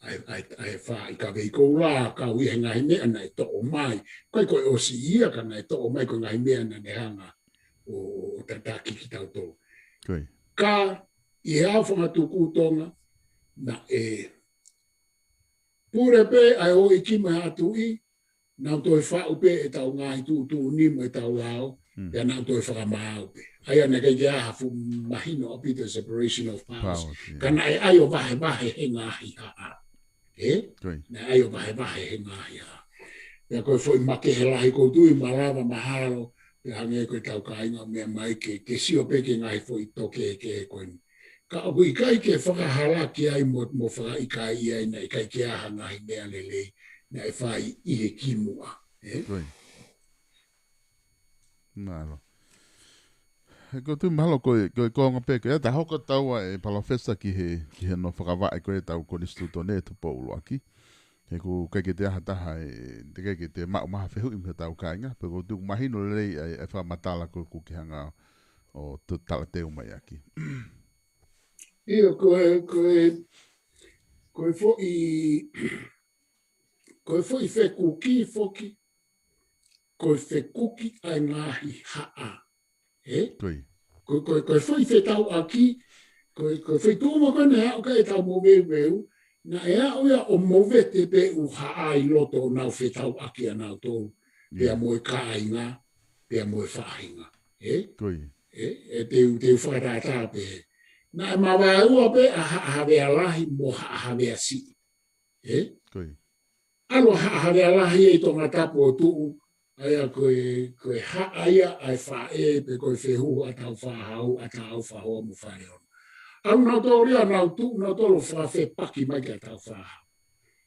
ʻa e, ʻa e, ʻa e fā ʻi ka vei koula, kau ʻi he ngaahi meʻa naʻe toʻo mai. Ko e, ko e ʻosi ia ka naʻe toʻo mai ko e ngaahi meʻa naʻa ne hanga ʻo, ʻo tataki kitautolu. Ko ia. Ka ʻi he ʻao fanga tuku Tonga, naʻe pule pē ʻa e houʻeiki mo e haʻa tuʻi, nau toe faʻu pē ʻetau ngaahi tuʻutuʻuni mo ʻetau lao, Mm. pea nau toe fakamaau pē. ʻA ia naʻe ʻikai ke ʻi ai ha fuʻu mahino ʻaupito separation of powers. Powers, yeah. Ka naʻe ʻai ʻo vahevahe he ngaahi haʻa. ʻE? Ko ia. Naʻe ʻai ʻo vahevahe he ngaahi haʻa. Pea ko e foʻi makehe lahi ʻoku ou tui malava mahalo, pea hangē ko ʻetau kāinga meʻa mai ke, ke sio pē ki he ngaahi foʻi tokehekehe ko eni. Ka ʻoku ʻikai ke fakahalaki ai mo, mo fakaʻikaiʻi ai naʻe ʻikai ke ʻi ai ha ngaahi meʻa lelei naʻe fai ʻi he kimuʻa. ʻE? Ko ia. Mālō. He ʻoku ou tui mahalo ko e, ko e konga pē, ko ia ta hoko taua ʻe Palōfesa ki he, ki he no fakavaʻe ko ē ʻetau konisitūtone Tupou ʻUluaki. He ʻoku ʻikai ke te aha taha ʻe, te ʻikai ke te maʻu mai ha fehuʻi mei hotau kāinga, pea ʻoku ou tui ʻoku mahino lelei ʻa e, ʻa e fakamatala ko ē ʻoku ke hanga ʻo tu-, talateu mai ʻaki. ʻIo, ko e, ko e, ko e foʻi, ko e foʻi fekuki foki, ko e fekuki ʻa e ngaahi haʻa. ʻE? Ko ia. Ko, ko, ko e foʻi fetauʻaki, ko, ko e foʻi tuʻunga ko ē naʻe aʻu ki ai ʻetau moveuveu, naʻe aʻu ia ʻo movete pē ʻū haʻa ʻi loto ʻo nau fetauʻaki ʻa nautolu, pea Ia. mo e kāinga, pea mo e faʻahinga. ʻE? Ko ia. ʻE, ʻe te u, te u fakatātā pē. Naʻe mavaeua pē ʻa Haʻa Havea Lahi mo Haʻa Havea Siʻi. ʻE? Ko ia. ʻAlu ʻa Haʻa Havea Lahi ʻi Tongatapu ʻo tuʻu, ʻa ia ko e, ko e haʻa ia ʻa e faʻē pe ko e fehuhu ʻa Tāufaʻāhau, ʻa Tāufaʻāhau mo Faleona. ʻAlu nautolu ia nau tuʻu, nautolu fakafepaki mai kia Tāufaʻāhau.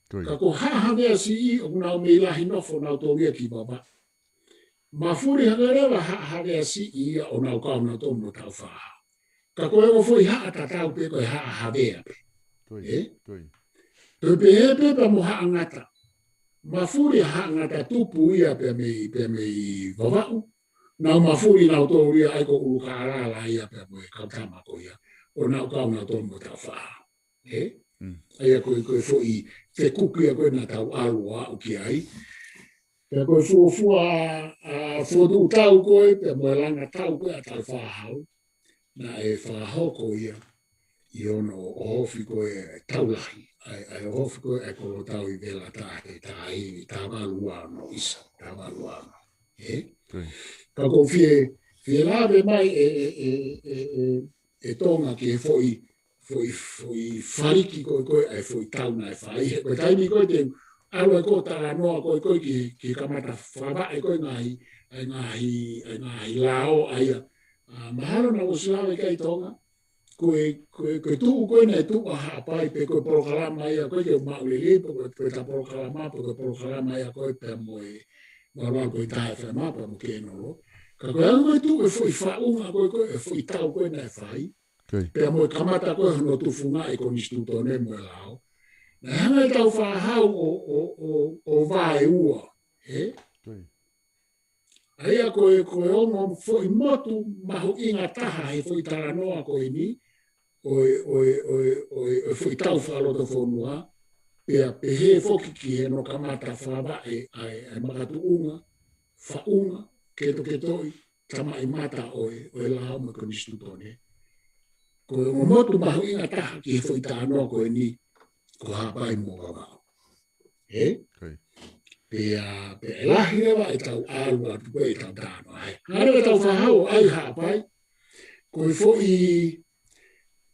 Ko ia. Ka ko Haʻa Havea Siʻi, ʻoku nau mei lahi nofo nautolu ia ki Vavaʻu. Mafuli hake leva Haʻa Havea Siʻi ia ʻo nau kau nautolu mo Tāufaʻāhau. Ka ko e ongo foʻi haʻa tatau pē ko e Haʻa Havea pē. Ko ia, ʻE? ko ia. Toe pehē pē pea mo Haʻa Ngata. Mafuli Haʻa Ngatatupu ia pea mei, pea mei Vavaʻu. Nau mafuli nautolu ia ʻa ia ko ʻUlukālala ia pea mo e kau tama ko ia. ʻO nau kau nautolu mo Tāufaʻāhau. ʻE? Mm. ʻA ia ko e, ko e foʻi fekuki ia ko ē naʻa tau ʻalu ʻo aʻu ki ai. Pea ko e fuofua, ʻa, fokotuʻu tau ko ē, pea mo e langa tau ko ē ʻa Tāufaʻāhau. Naʻe fakahoko ia ʻi hono ʻohofi ko ē ʻa e Tau Lahi, ʻa e, ʻa e ʻohofi ko ē ʻa e Kolotau ʻi Vela Taʻahine, Taʻahine, taha valu ua ono isa, taha valu ua ono. ʻE? Ko ia. Ka ʻoku ou fie, fie lave mai ʻe, ʻe, ʻe, ʻe, ʻe, ʻe Tonga ki he foʻi, foʻi, foʻi faliki ko ē, ko ē, ʻa e foʻi tau naʻe fai. He ko e taimi ko ē te u ʻalu ai ko ē ʻo talanoa ko ē, ko ē ki, ki he kamata fakavaʻe ko ē ngaahi, ʻa e ngaahi, ʻa e ngaahi lao ʻa ia. ʻA, mahalo naʻa ku ʻosi lave ki ai Tonga. Ko e, ko e, ko e tuʻu ko ē naʻe tuʻu ʻa Haʻapai pe ko e polokalama ia, ko e ke maʻu lelei, pe ko e, ko e ta polokalama, pe ko e polokalama ia ko ē pea mo e, valu valu ko e taha F M A pea mo Kenolo. Ka ko e anga ko e tuʻu e foʻi faʻunga ko ē, ko e foʻi tau ko ē naʻe fai. Pea mo e kamata ko ē hono tufungaʻi e konisitūtone mo e lao. Naʻe hanga ʻe Tāufaʻāhau ʻo, ʻo, ʻo, ʻo vaeua. Ē? ʻA ia ko e, ko e ongo foʻi motu mahuʻinga taha he foʻi talanoa ko eni, ʻo e, ʻo e, ʻo e, ʻo e, ʻo e foʻi tau fakalotofonua, pea pehē foki ki hono kamata fakavaʻe ʻa e, ʻa e makatuʻunga, faʻunga, ketoketoʻi, tamaʻimata ʻo e, ʻo e lao mo e konisitūtone. Ko e ongo motu mahuʻinga taha ki he foʻi talanoa ko eni, ko Haʻapai mo Vavaʻu. Ē? Pea, pea ʻe lahi leva ʻetau ʻalu atu ko ē ʻetau talanoa. Hangē ko Tāufaʻāhau ʻa Haʻapai, ko e foʻi,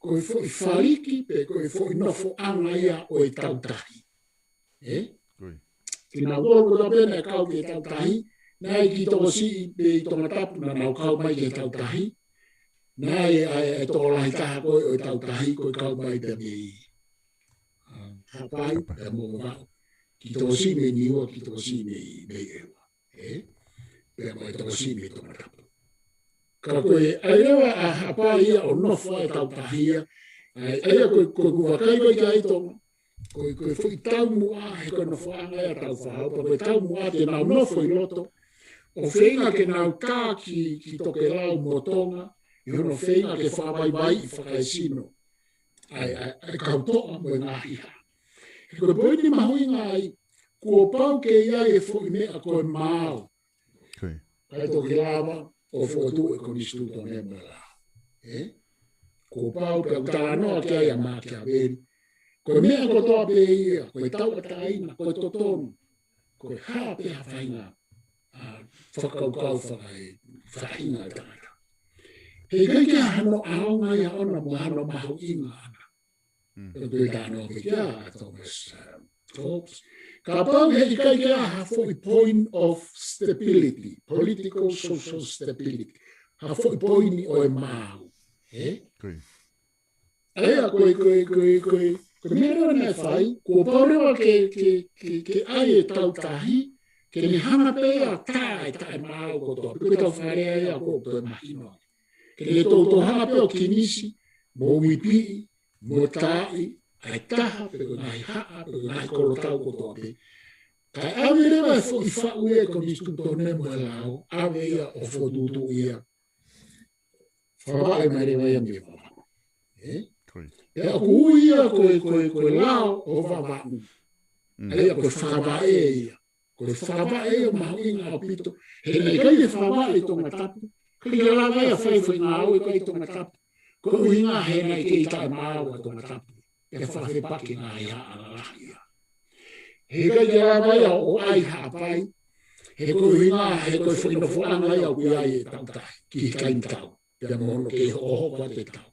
ko e foʻi faliki, pe ko e foʻi nofoʻanga ia ʻo e Tautahi. Ē? Kinautolu kotoa pē naʻe kau ki he Tautahi, naʻe ʻi Tongatapu pē ʻi Tongatapu naʻa nau kau mai ki he Tautahi, naʻe ʻi ai e tokolahi taha ko ē ʻo e Tautahi, ko e kau mai pē mei Haʻapai, pea mo Vavaʻu. Ki Tongatapu mei Niua, ki Tongatapu mei, mei ʻEua. Ē? Pea mo e Tongatapu mei Tongatapu. Ka ko e ʻai leva ʻa Haʻapai ia ʻo nofo ʻa e Tautahi ia. ʻA ia ko e, ko e kuvakai ko ē ki ai Tonga. Ko e, ko e foʻi taumuʻa he ko e nofoʻanga ia ʻa Tāufaʻāhau, pea ko e taumuʻa te nau nofo ʻi loto. ʻO feinga ke nau tā ki, ki tokelau mo Tonga, ʻi hono feinga ke fakavaivaiʻi fakaesino ʻa e, ʻa e, ʻa e kau toʻa mo e ngaahi haʻa. He ko e poini mahuʻinga ai, kuo pau ke ʻi ai e foʻi meʻa ko e maau. Kae toki lava ʻo fokotuʻu e konisitūtone mo e lao. Ē? Kuo pau pea ʻoku talanoa ki ai ʻa Makiaveli. Ko e meʻa kotoa pē ia, ko e tauʻatāina, ko e totonu, ko e hā pē ha faʻahinga, ʻa, fakakaukau fakae, faʻahinga ʻo e tangata. He ʻikai ke ʻi ai hano ʻaonga ia ʻona mo hano mahuʻinga ʻana. Ko e talanoa pē ki ai ʻa Thomas, um, Forbes. Kapau he ʻikai ke ʻi ai ha foʻi point of stability, political, social stability. Ha foʻi poini ʻo e maau. Ē? ʻA ia ko e, ko e, ko e, ko e, ko e meʻa leva naʻe fai, kuo pau leva ke, ke, ke, ke ʻai e Tautahi, ke ne hanga pē ia ʻo tā e taʻemaau kotoa. Ko e tau fakalea ia ko ē ʻoku toe mahino. Ke ne toutou hanga pē ʻo kimisi, mo uipiʻi, mo taaʻi ʻa e taha, pe ko e ngaahi haʻa, pe ko e ngaahi kolotau kotoa pē. Kae ʻave leva e foʻi faʻu e konisitūtone mo e lao, ʻave ia ʻo fokotuʻutuʻu ia. Fakavaʻe mai leva ia mei Vavaʻu. Ē? Pea ʻoku ui ia ko e, ko e, ko e lao ʻo Vavaʻu. ʻA ia ko e fakavaʻe ia. Ko e fakavaʻe ia mahuʻinga ʻaupito. He naʻe ʻikai ke fakavaʻe ʻi Tongatapu. ʻIkai ke lava ia ʻo fai foʻi ngāue ko ē ʻi Tongatapu. Ko e ʻuhinga he naʻe kei taʻemaau ʻa Tongatapu. Pea fakafepaki ngaahi haʻa lalahi ia. He ʻikai ke lava ia ʻo ʻai Haʻapai. He ko e ʻuhinga, he ko e foʻi nofoʻanga ia ʻoku ʻi ai e Tautahi. Ki he taimi tau. Pea mo hono kei hokohoko atu e tau.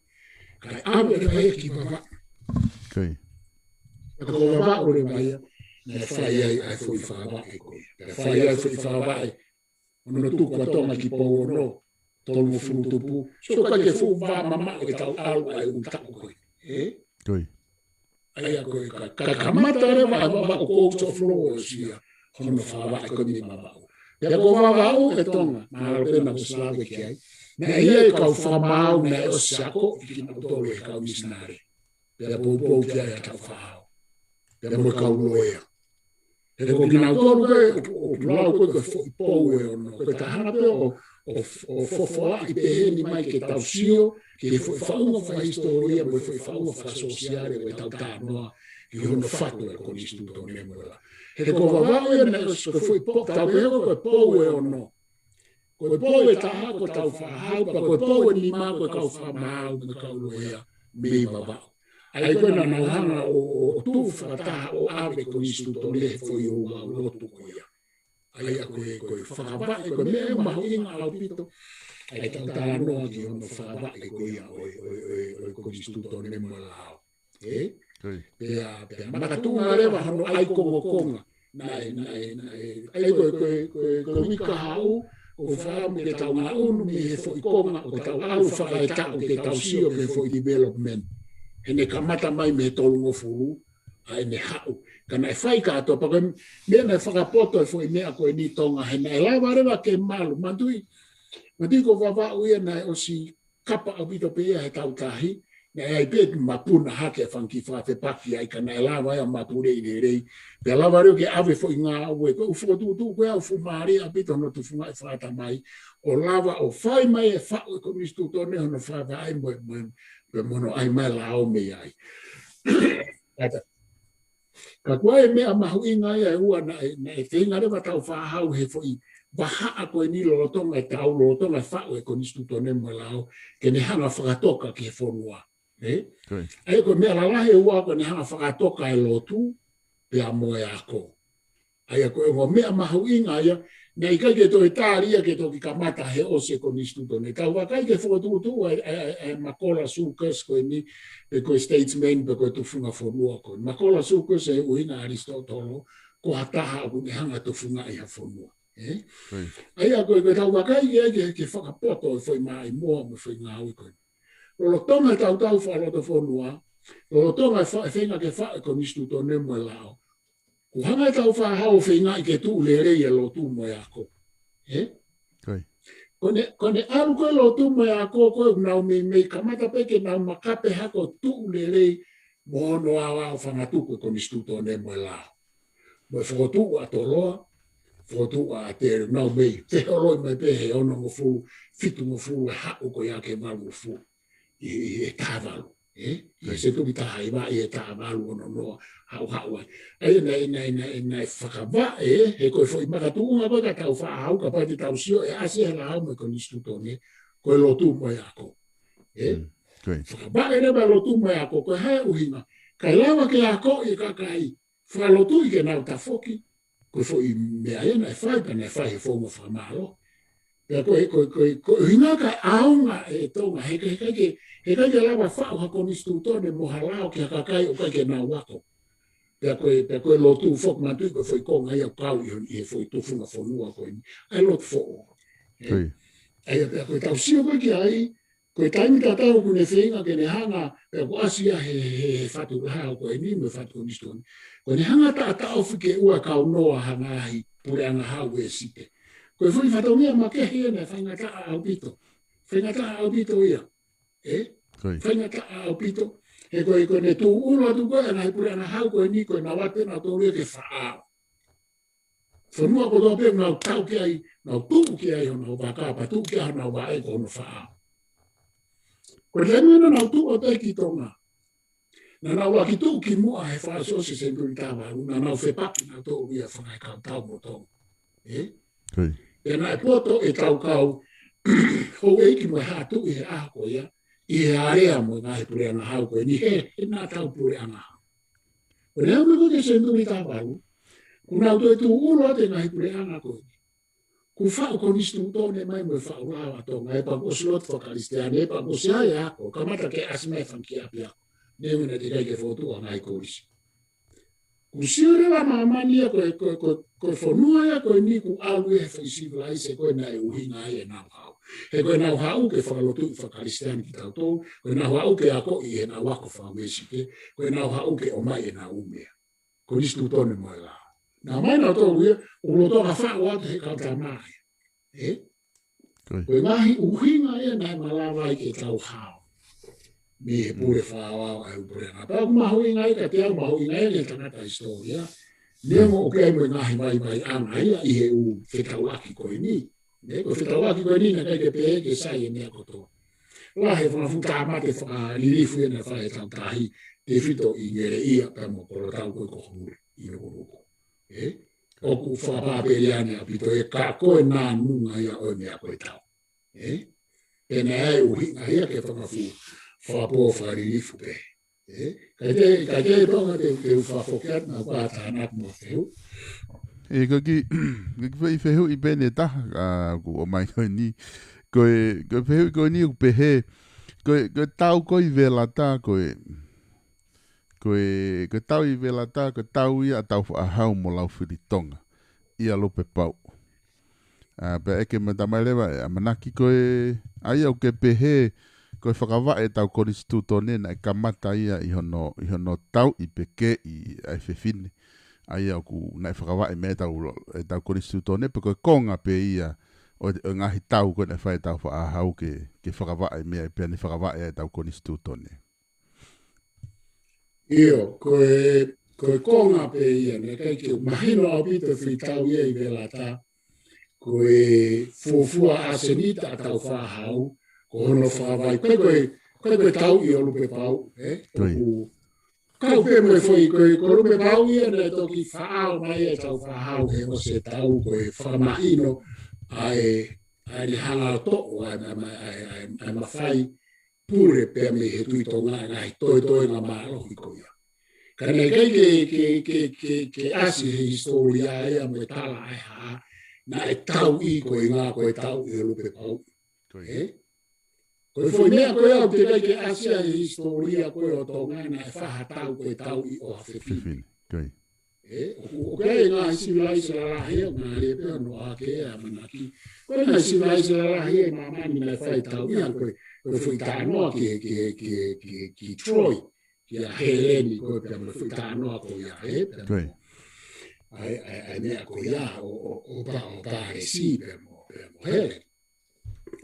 Kae ʻave leva ia ki Vavaʻu. Pea ko Vavaʻu leva ia, naʻe fai ai ʻa e foʻi fakavaʻe ko ia. Pea fai ai e foʻi fakavaʻe, hono tuku ʻa Tonga ki Pou Ono, tolungofulu tupu. Sio ʻikai ke fuʻu vā mamaʻo ke tau ʻalu ʻa e ʻū taʻu ko ē. Ē? ʻA ia ko e ka, ka kamata leva ʻa e Vavaʻu Coat of Laws ia, hono fakavaʻe ko ē mei Vavaʻu. Pea ko Vavaʻu ʻe Tonga, mahalo pē naʻa ku ʻosi lave ki ai. Naʻe ʻi ai e kau fakamaau, naʻe ʻosi ako, ʻi kinautolu e kau misinale. Pea poupou ki ai ʻa Tāufaʻāhau. Pea mo e kau loea. He ko kinautolu ko ē, ʻo, ʻo lau ko ē ko e foʻi pou ʻe ono. Ko e tahanga pē ʻo, ʻo, ʻo fofoaʻi pehē ni mai ke tau sio, ki he foʻi faʻunga fakahisitōlia, mo e foʻi faʻunga fakasōsiale, ʻo ʻetau talanoa, ki hono fatu e konisitūtone mo e lao. He ko Vavaʻu ia naʻe ʻosi ko e foʻi pou, tau pehē ko e pou ʻe ono. Ko e pou ʻe taha, ko Tāufaʻāhau, pea ko e pou ʻe nima, ko e kau fakamaau, mo e kau loea, mei Vavaʻu. ʻA ia ko ē naʻa nau hanga ʻo, ʻo, ʻo tuʻu fakataha ʻo ʻave e konisitūtone he foʻi ouau lotu ko ia. ʻA ia ko e, ko e fakavaʻe, ko e meʻa mahuʻinga ʻaupito. ʻA ia tau talanoa ki hono fakavaʻe ko ia ʻo e, ʻo e, ʻo e, ʻo e konisitūtone mo e lao. Ē? Pea, pea makatuʻunga leva hono ʻai kongokonga. Naʻe, naʻe, naʻe, ʻa ia ko e, ko e, ko e, ko e uike kahaʻu, ʻoku ou fakaʻamu ke tau ngaʻunu mei he foʻi konga, ʻo tau ʻalu fakaetaʻu ke tau sio ki he foʻi development. He naʻe kamata mai mei he tolungofulu, ʻa ʻene haʻu. Ka naʻe fai kātoa, pea ko e meʻa naʻe fakapoto e foʻi meʻa ko eni Tonga he naʻe lava leva ke malu. Manatuʻi, manatuʻi ko Vavaʻu ia naʻe ʻosi kapa ʻaupito pē ia he tautahi, naʻe ʻi ai pē mapuna hake ʻa e fanga kiʻi fakafepaki ai ka naʻe lava ia ʻo mapuleʻi lelei. Pea lava leva ke ʻave foʻi ngāue, ko e ʻū fokotuʻutuʻu ko ia ʻoku fuʻu mālie ʻaupito hono tufungaʻi fakatamai, ʻo lava ʻo fai mai e faʻu e konisitūtone hono fakavaʻe mo e, mo e, mo e mono ʻai mai lao mei ai. Ata. Ka ko e meʻa mahuʻinga ia ʻe ua naʻe, naʻe feinga leva Tāufaʻāhau he foʻi vahaʻa ko eni lolotonga e tau, lolotonga e faʻu e konisitūtone mo e lao, ke ne hanga fakatoka ki he fonua. Ē? Ko ia. ʻA ia ko e meʻa lalahi ʻe ua ko ʻene hanga fakatoka e lotu, pea mo e ako. ʻA ia ko e ongo meʻa mahuʻinga ia, naʻe ʻikai ke toe tali ia ke toki kamata he ʻosi e konisitūtone. Tau vakai ki he fokotuʻutuʻu ʻa e, ʻa e, ʻa e, ʻa e Makola Sukas ko eni, pe ko e statesman, pe ko e tufunga fonua ko eni. Makola Sukas ʻi he ʻuhinga ʻa ʻAlisitōtolo, ko ha taha ʻoku ne hanga tufungaʻi ha fonua. Ē? Ko ia. ʻA ia ko e, ko e tau vakai ki ai ke, ke fakapoto e foʻi maʻimoa mo e foʻi ngāue ko eni. Lolotonga e tautau fakalotofonua, lolotonga e fa-, e feinga ke faʻu e konisitūtone mo e lao, kuo hanga ʻe Tāufaʻāhau ʻo feingaʻi ke tuʻu lelei e lotu mo e ako. Ē? Ko ia. Ko ʻene, ko ʻene ʻalu ko ē lotu mo e ako ko ē ʻoku nau meimei kamata pē ke nau makape hake ʻo tuʻu lelei mo hono aoao fangatuku e konisitūtone mo e lao. Mo e fokotuʻu ʻa Toloa, fokotuʻu ʻa ʻAtele, nau mei, feholoi mai pē he onongofulu, fitungofulu, e haʻu ko ia ki he valungofulu. ʻI, ʻi he taha valu, ē? ʻI he senituli taha hiva, ʻi he taha valu ono noa, haʻu, haʻu ai. ʻA ia naʻe, naʻe, naʻe, naʻe fakavaʻe, he ko e foʻi makatuʻunga ko ē ka Tāufaʻāhau, kapau te tau sio ʻe ʻasi he lao mo e konisitūtone, ko e lotu mo e ako. Ē? Mm, ko ia. Fakavaʻe leva e lotu mo e ako, ko e hā e ʻuhinga? Kae lava ke akoʻi e kakai, fakalotuʻi ke nau tafoki, ko e foʻi meʻa ia naʻe fai pea naʻe fai he founga fakamālō. Pea ko e, ko e, ko e, ko e ʻuhinga kae ʻaonga e Tonga, he ʻikai, he ʻikai ke, he ʻikai ke lava faʻu ha konisitūtone mo ha lao ki ha kakai ʻoku ʻikai ke nau ako. Pea ko e, pea ko e lotu foki, manatuʻi ko e foʻi konga ia ʻoku kau ʻi he, ʻi he foʻi tufunga fonua ko eni. ʻA e lotu foʻou. Ē? Ko ia. ʻA ia pea ko e tau sio ko ē ki ai, ko e taimi tatau ʻoku ne feinga ke ne hanga, pea kuo ʻasi ia he, he, he fatu lao ko eni mo e fatu konisitūtone. Ko ʻene hanga taʻataʻofi ke ʻoua ʻe kaunoa ha ngaahi puleʻanga hau ʻi ʻIsipite. Ko e foʻi fatongia makehe ia naʻe faingataʻa ʻaupito. Faingataʻa ʻaupito ia. Ē? Ko ia. Faingataʻa ʻaupito. He ko e, ko ʻene tūʻulo atu ko ē ngaahi puleʻanga hau ko eni ko ʻenau ō atu ʻenau tō ia ki he faʻao. Fonua kotoa pē nau tau ki ai, nau tuʻu ki ai honau vaka, pea tuʻu ki ai honau vaʻe ko hono faʻao. Ko e taimi naʻa nau tuʻu atu ai ki Tonga, naʻa nau ʻuluaki tuʻu ki muʻa he fakaʻosiʻosi e senituli taha valu, naʻa nau fepaki nautolu ia fanga ʻi he kau tau mo Tonga. Ē? Ko ia. Pea naʻe poto ʻetau kau houʻeiki mo e haʻa tuʻi he ʻaho ko ia, ʻi he alea mo e ngaahi puleʻanga hau ko eni he, he naʻa tau puleʻanga hau. Ko e lea mai ko ē ki he senituli taha valu, kuo nau toe tūʻulo atu e ngaahi puleʻanga ko eni. Kuo faʻu konisitūtone mai mo e faʻu lao ʻa Tonga, ē, pea kuo ʻosi lotu fakakalisitiane, ē, pea kuo ʻosi ʻi ai e ako, kamata ke ʻasi mai e fanga kiʻi ʻapiako. Neongo naʻe teʻeki ai ke fokotuʻu ha ngaahi kolisi. Kuo sio leva ʻa māmani ia ko e, ko e, ko e, ko e fonua ia ko eni kuo ʻalu ia he foʻi sivilaise ko ē naʻe ʻuhinga ai ʻenau haʻu. He ko ʻenau haʻu ke fakalotuʻi fakakalisitiane kitautolu, ko ʻenau haʻu ke akoʻi ʻenau ako fakaʻunivēsite, ko ʻenau haʻu ke ʻomai ʻenau ʻū meʻa. Konisitūtone mo e lao. Naʻa ō mai nautolu ia, ʻo lolotonga faʻu atu he kau tama ia. Ē? Ko ia. Ko e ngaahi ʻuhinga ia naʻe malava ai ke tau hao. Mei he pule fakaʻaoʻao ʻa e ʻū puleʻanga. Pea ʻoku mahuʻinga ia kiate au, mahuʻinga ia ki he tangata hisitōlia. Neongo ʻoku ʻi ai mo e ngaahi vaivaiʻanga ia ʻi he ʻū fetaulaki ko eni. Ē, ko e fetaulaki ko eni naʻe ʻikai ke pehē ke sai e meʻa kotoa. Lahi e fanga fuʻu tāmate fakalilifu ia naʻe fai ʻe he tautahi, tefito ʻi Ngeleʻia pea mo Kolotau ko ē ko Huri ʻi Nukunuku. Ē? ʻOku fakapapeleane ʻaupito ē ka ko e nānunga ia ʻo e meʻa ko e tau. Ē? Pea naʻe ʻuhinga ia ki he fanga fuʻu fakapō fakalilifu pē. Ē? Kae te, kae te Tonga te, te u fakafoki atu naʻa ku ʻatā naʻa ku mo fehu. ʻE, ko e kiʻi, ko e kiʻi fehuʻi pē eni ʻe taha, ʻa, kuo ʻomai ko eni. Ko e, ko e fehuʻi ko eni ʻoku pehē, ko e, ko e tau ko ē ʻi Velata, ko e, ko e, ko e tau ʻi Velata, ko e tau ia ʻa Tāufaʻāhau mo Laufilitonga ʻi ʻAlupepauʻu. ʻA, pea ʻeke mai tamai leva ʻe ʻAmanaki ko e, ʻa ia ʻoku ke pehē, ko e fakavaʻe ʻetau konisitūtone naʻe kamata ia ʻi hono, ʻi hono tauʻi pē ke ʻi ai fefine. ʻA ia ʻoku naʻe fakavaʻe mei ai ʻetau, ʻetau konisitūtone, pe ko e konga pē ia ʻo, ʻo e ngaahi tau ko ē naʻe fai ʻe Tāufaʻāhau ke, ke fakavaʻe mei ai pea ne fakavaʻe ai ʻetau konisitūtone. ʻIo, ko e, ko e konga pē ia, naʻe ʻikai ke mahino ʻaupito e foʻi tau ia ʻi Velata, ko e fuofua ʻasenita ʻa Tāufaʻāhau, ko hono fakavaʻe, ko e, ko e, ko e tauʻi ʻo Lupepauʻu, ē? Ko ia. ʻOku kau pē mo e foʻi, ko e, ko Lupepauʻu ia naʻe toki faʻao mai ʻe Tāufaʻāhau he ʻosi e tau, ko e fakamahino ʻa e, ʻa e hanga ʻo toʻo ʻa e, ʻa e, ʻa e, ʻa e, ʻa e mafai pule pea mei he Tuʻi Tonga ʻa e ngaahi toetoenga mālohi ko ia. Ka naʻe ʻikai ke, ke, ke, ke, ke ʻasi he hisitōlia ia mo e tala ʻa e hā, naʻe tauʻi ko e ngaahi ko e tauʻi ʻo Lupepauʻu. Ko ia. Ē? Ko e foʻi meʻa ko ia ʻoku teʻeki ai ke ʻasi ia he hisitōlia ko ē ʻo Tonga naʻe fai ha tau ko e tauʻi ʻo ha fefine. Fefine. Ko ia. Ē, ʻoku, ʻoku ʻi ai e ngaahi sivilaise lalahi ia, mālie pē hono ʻohake ʻa ʻamanaki. Ko e ngaahi sivilaise lalahi ia ʻi māmani naʻe fai tauʻi ia, ko e, ko e foʻi talanoa ki, ki, ki, ki, ki Troy, kia Heleni ko ē pea mo e foʻi talanoa ko ia, ē, pea mo Ko ia. ʻa e, ʻa e, ʻa e meʻa ko ia ʻo, ʻo, ʻo Pa-, ʻo Pālesi pea mo, pea mo Heleni.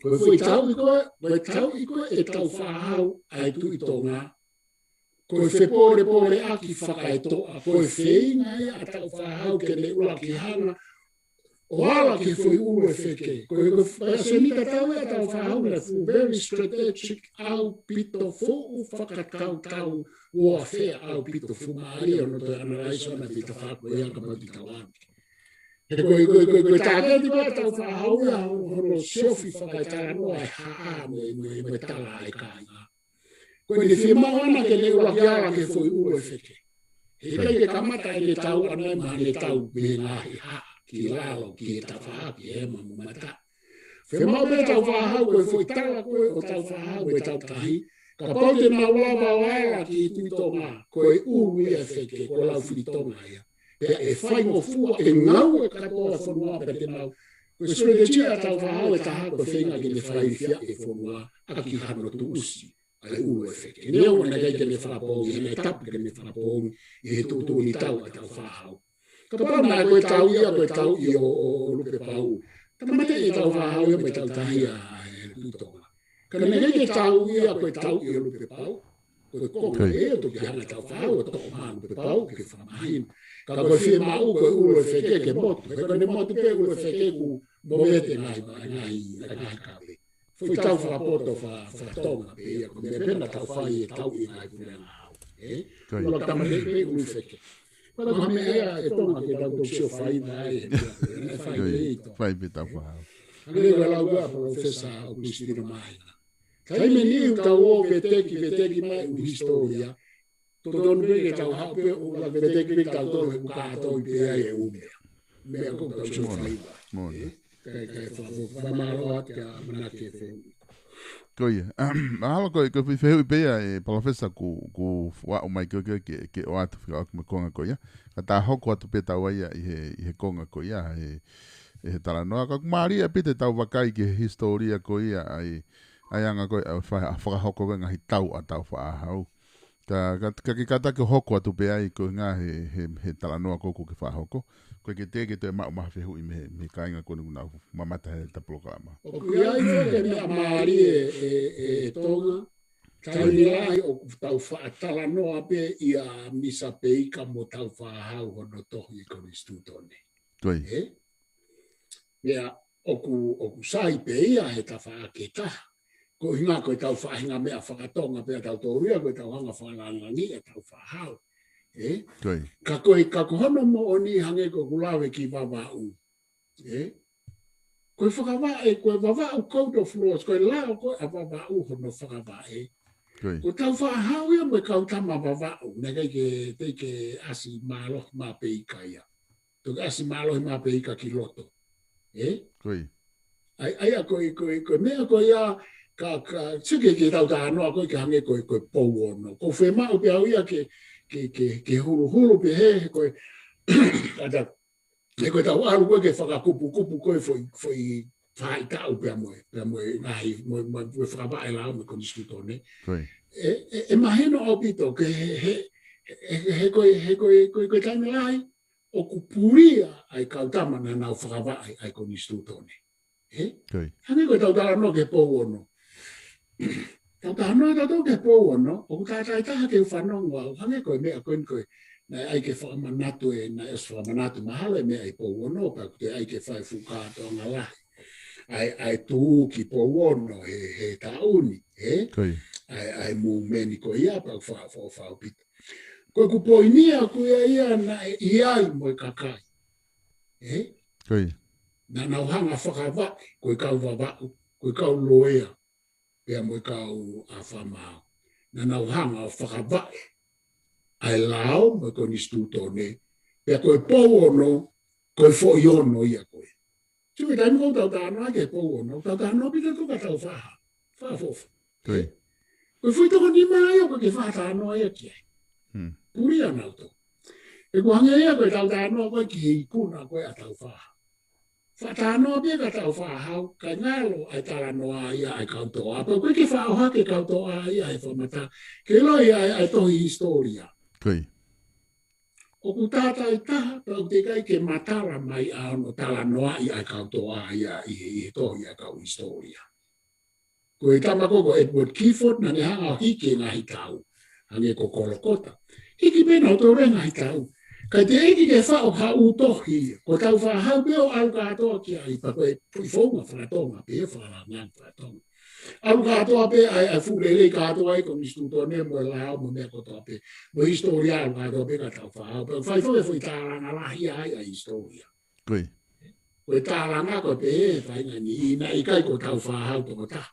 Ko e foʻi tauʻi ko ē, ko e tauʻi ko ē ʻe Tāufaʻāhau ʻa e Tuʻi Tonga, ko e fepolepoleʻaki fakaetoʻa, ko e feinga ia ʻa Tāufaʻāhau ke ne ʻuluaki hanga ʻo ala ki he foʻi ʻulu ʻo e feke. Ko e, ko e ʻasenita tau ia ʻa Tāufaʻāhau naʻe fuʻu very strategic ʻaupito, fuʻu fakakaukau uafea ʻaupito, fuʻu mālie hono toe analyze ʻo e foʻi tafaʻaki ko ia kapau te tau ʻalu. He ko e, ko e, ko e, ko e tāketi ko ē ʻa Tāufaʻāhau ia hono, hono siofi fakaetalanoa e hā mo e, mo e, mo e tala ʻa e kāinga. Ko ʻene fiemaʻu ʻana ke ne ʻuluaki ala ki he foʻi ʻulu ʻo e feke. He ʻikai ke kamata ʻene tau ʻana ia mei he tau mei he ngaahi haʻa ki lalo ki he tafaʻaki ʻi he ʻema mo mata. Fiemaʻu pē ʻe Tāufaʻāhau ko e foʻi tala ko ē ʻo Tāufaʻāhau mo e Tautahi, kapau te nau lava ʻo ala ki he Tuʻi Tonga, ko e ʻulu ia ʻo e feke, ko Laufilitonga ia. Pea ʻe faingofua e ngāue kātoa ʻa e fonua pea te nau, ko e strategy ʻa Tāufaʻāhau ʻe taha ko e feinga ke ne fakailifia e fonua ʻaki hano tuʻusi ʻa e ʻulu ʻo e feke. Neongo naʻe ʻikai ke ne fakapoongi, he naʻe tapu ke ne fakapoongi ʻi he tuʻutuʻuni tau ʻa Tāufaʻāhau. Kapau naʻe ko e tau ia, ko e tauʻi ʻo, ʻo, ʻo Lupepauʻu, tāmateʻi ʻe Tāufaʻāhau ia mo e Tautahi ʻa e Tuʻi Tonga. Ka naʻe ʻikai ke tau ia, ko e tauʻi ʻo Lupepauʻu. Ko e konga Ko ia. ʻe toki hanga ʻe Tāufaʻāhau ʻo toʻo mai ʻa Lupepauʻu ke fakamahino. Ka ko e fiemaʻu ko e ʻulu ʻo e feke ke motu. He ko ʻene motu pē ʻulu ʻo e feke kuo movete e ngaahi, ngaahi, ngaahi kape. Foʻi tau fakapoto fa-, fakatonga pē ia, ko e meʻa pē naʻa tau fai ʻi he tauʻi e ngaahi puleʻanga hau. Ē? Ko ia. ʻUluaki tāmateʻi pē ʻulu ʻo e feke. Ko e meʻa ia ʻe Tonga ke tau toki sio fai mai, ē, ē, fai Ko ia. pē ʻi Tonga. Fai pē Tāufaʻāhau. Hangē ko e lau ʻa Professor ʻOkusitino Māhina. Taimi ni ʻoku tau ō veteki, veteki mai ʻū hisitōlia. Totonu pē ke tau haʻu pē ʻo ʻuluaki veteki pē kitautolu he ʻoku kātoi pē ai e ʻū meʻa. Meʻa ko ē ʻoku tau sio Moʻoni. fai mai. Moʻoni. Ē? Kae, kae fa-, fa-, fakamālō atu kia ʻamanaki e fehuʻi. Ko ia. Mahalo ko e, ko e fehuʻi pē ia ʻe Palōfesa kuo, kuo aʻu mai ko ē ke, ke, ke ʻoatu fika ʻaki mo e konga ko ia. Ka ta hoko atu pē taua ia ʻi he, ʻi he konga ko ia, ʻi he, ʻi he talanoa. Ka ʻoku mālie ʻaupito ʻetau vakai ki he hisitōlia ko ia, ʻa e, ʻa e anga ko ē, ʻa e fa-, ʻa e fakahoko ko ē ngaahi tau ʻa Tāufaʻāhau. Ka, ka, ka ke kātaki ʻo hoko atu pē ai ko e ngaahi he, he, he talanoa ko ē ʻoku ke fakahoko. Ko e ke te ke toe maʻu mai ha fehuʻi mei he, mei he kāinga ko eni ʻoku nau mamata he ta polokalama. ʻOku ʻi ai foki e meʻa mālie ʻe, ʻe, ʻe Tonga. Taimi lahi ʻoku tau faʻa talanoa pē ʻia Misa Peika mo Tāufaʻāhau hono tohi e konisitūtone. Ko ia. Ē? Pea ʻoku, ʻoku sai pē ia he tafaʻaki ʻe taha. Ko e ʻuhinga ko ʻetau faʻahinga meʻa fakatonga pē ʻa tautolu ia, ko ʻetau hanga ʻo fakalangilangiʻi ʻa Tāufaʻāhau. Ē? Ko ia. Ka ko e, ka ko hono moʻoni hangē ko ʻeku lave ki Vavaʻu. Ē? Ko e fakavaʻe, ko e Vavaʻu code of laws, ko e lao ko ē ʻa Vavaʻu hono fakavaʻe. Ko ia. Ko Tāufaʻāhau ia mo e kau tama Vavaʻu, naʻe ʻikai ke, teʻeki ke ʻasi mālohi mā Peika ia. Toki ʻasi mālohi mā Peika ki loto. Ē? Ko ia. ʻA ia, ʻa ia ko e, ko e, ko e meʻa ko ia ka, ka, sio ki he, ki heʻetau talanoa ko ē ke hangē ko e, ko e pou ono. ʻOku ou fiemaʻu pē au ia ke, ke, ke, ke huluhulu pē he, he ko e, ʻata, he ko ʻetau ʻalu ko ē ke fakakupukupu ko ē foʻi, foʻi faʻahitaʻu pea mo e, pea mo e ngaahi, mo e, mo e, mo e fakavaʻe lao mo e konisitūtone. Ko ia. ʻE, ʻe, ʻe mahino ʻaupito ke he, he, he, he ko e, he ko e, ko e, ko e taimi lahi, ʻoku pulia ʻa e kau tama naʻa nau fakavaʻe ʻa e konisitūtone. Ē? Ko ia. Hangē ko ʻetau talanoa ki he pou ono. Tau talanoa tautolu ki he pou ono, ʻoku tātāitaha ke u fanongo au, hangē ko e meʻa ko eni ko e, naʻe ʻai ke fakamanatu ē, naʻe ʻosi fakamanatu mahalo e meʻa ʻi he pou ono, pea ʻoku toe ʻai ke fai fuʻu kātoanga lahi. ʻA e, ʻa e tuʻu ki pou ono he, he taʻu ni, ē? Ko ia. ʻA e, ʻa e mūmeni ko ia, pea ʻoku fa-, fa-, fa-, ʻaupito. Ko ʻeku poini ʻaʻaku ia ia naʻe ʻi ai mo e kakai. Ē? Ko ia. Naʻa nau hanga fakavaʻe, ko e kau Vavaʻu, ko e kau loea, pea mo e kau ʻAfamaau. Naʻa nau hanga fakavaʻe ʻa e lao mo e konisitūtone, pea ko e pou ono, ko e foʻi ono ia ko ē. Sio ki he taimi ko ē ʻoku tau talanoa ki he pou ono, ʻoku tau talanoa pē ki he toko taha fā. Fakaʻofoʻofa. Ko ia. Ko e foʻi toko nima ia ʻoku ke fakatalanoa ia ki ai. Hmm. Pulia nautolu. ʻOku hangē ia ko ʻetau talanoa ko ē ki he ikuna ko ē ʻa Tāufaʻāhau. Fakatalanoa pē kia Tāufaʻāhau, kae ngalo ʻa e talanoa ia ʻa e kau toʻa. Pea ʻoku ʻikai ke fakaʻohake kau toʻa ia he fakamatala. Ke ʻiloʻi ʻa e, ʻa e tohi hisitōlia. Ko ia. ʻOku tātāitaha, pea ʻoku teʻeki ai ke matala mai ʻa hono talanoaʻi ʻa e kau toʻa ia ʻi he, ʻi he tohi ʻa e kau hisitōlia. Ko e tama ko ē ko Edward Gifford, naʻa ne hanga ʻo hiki e ngaahi tau. Hangē ko Kolokota. Hiki pē nautolu e ngaahi tau. Kae teʻeki ke faʻo ha ʻū tohi. Ko Tāufaʻāhau pē ʻo ʻalu kātoa ki ai, pea ko e foʻi founga fakatonga, pē fakalangilangi fakatonga. ʻAlu kātoa pē ʻa e, ʻa e fuʻu lelei kātoa ʻa e konisitūtone mo e lao mo e meʻa kotoa pē. Mo e hisitōlia ʻalu kātoa pē kia Tāufaʻāhau. Pea fai foʻi, foʻi tālanga lahi ai ʻa e hisitōlia. Ko ia. Ko e tālanga ko ē pē he faʻahinga ni, naʻe ʻikai ko Tāufaʻāhau tokotaha.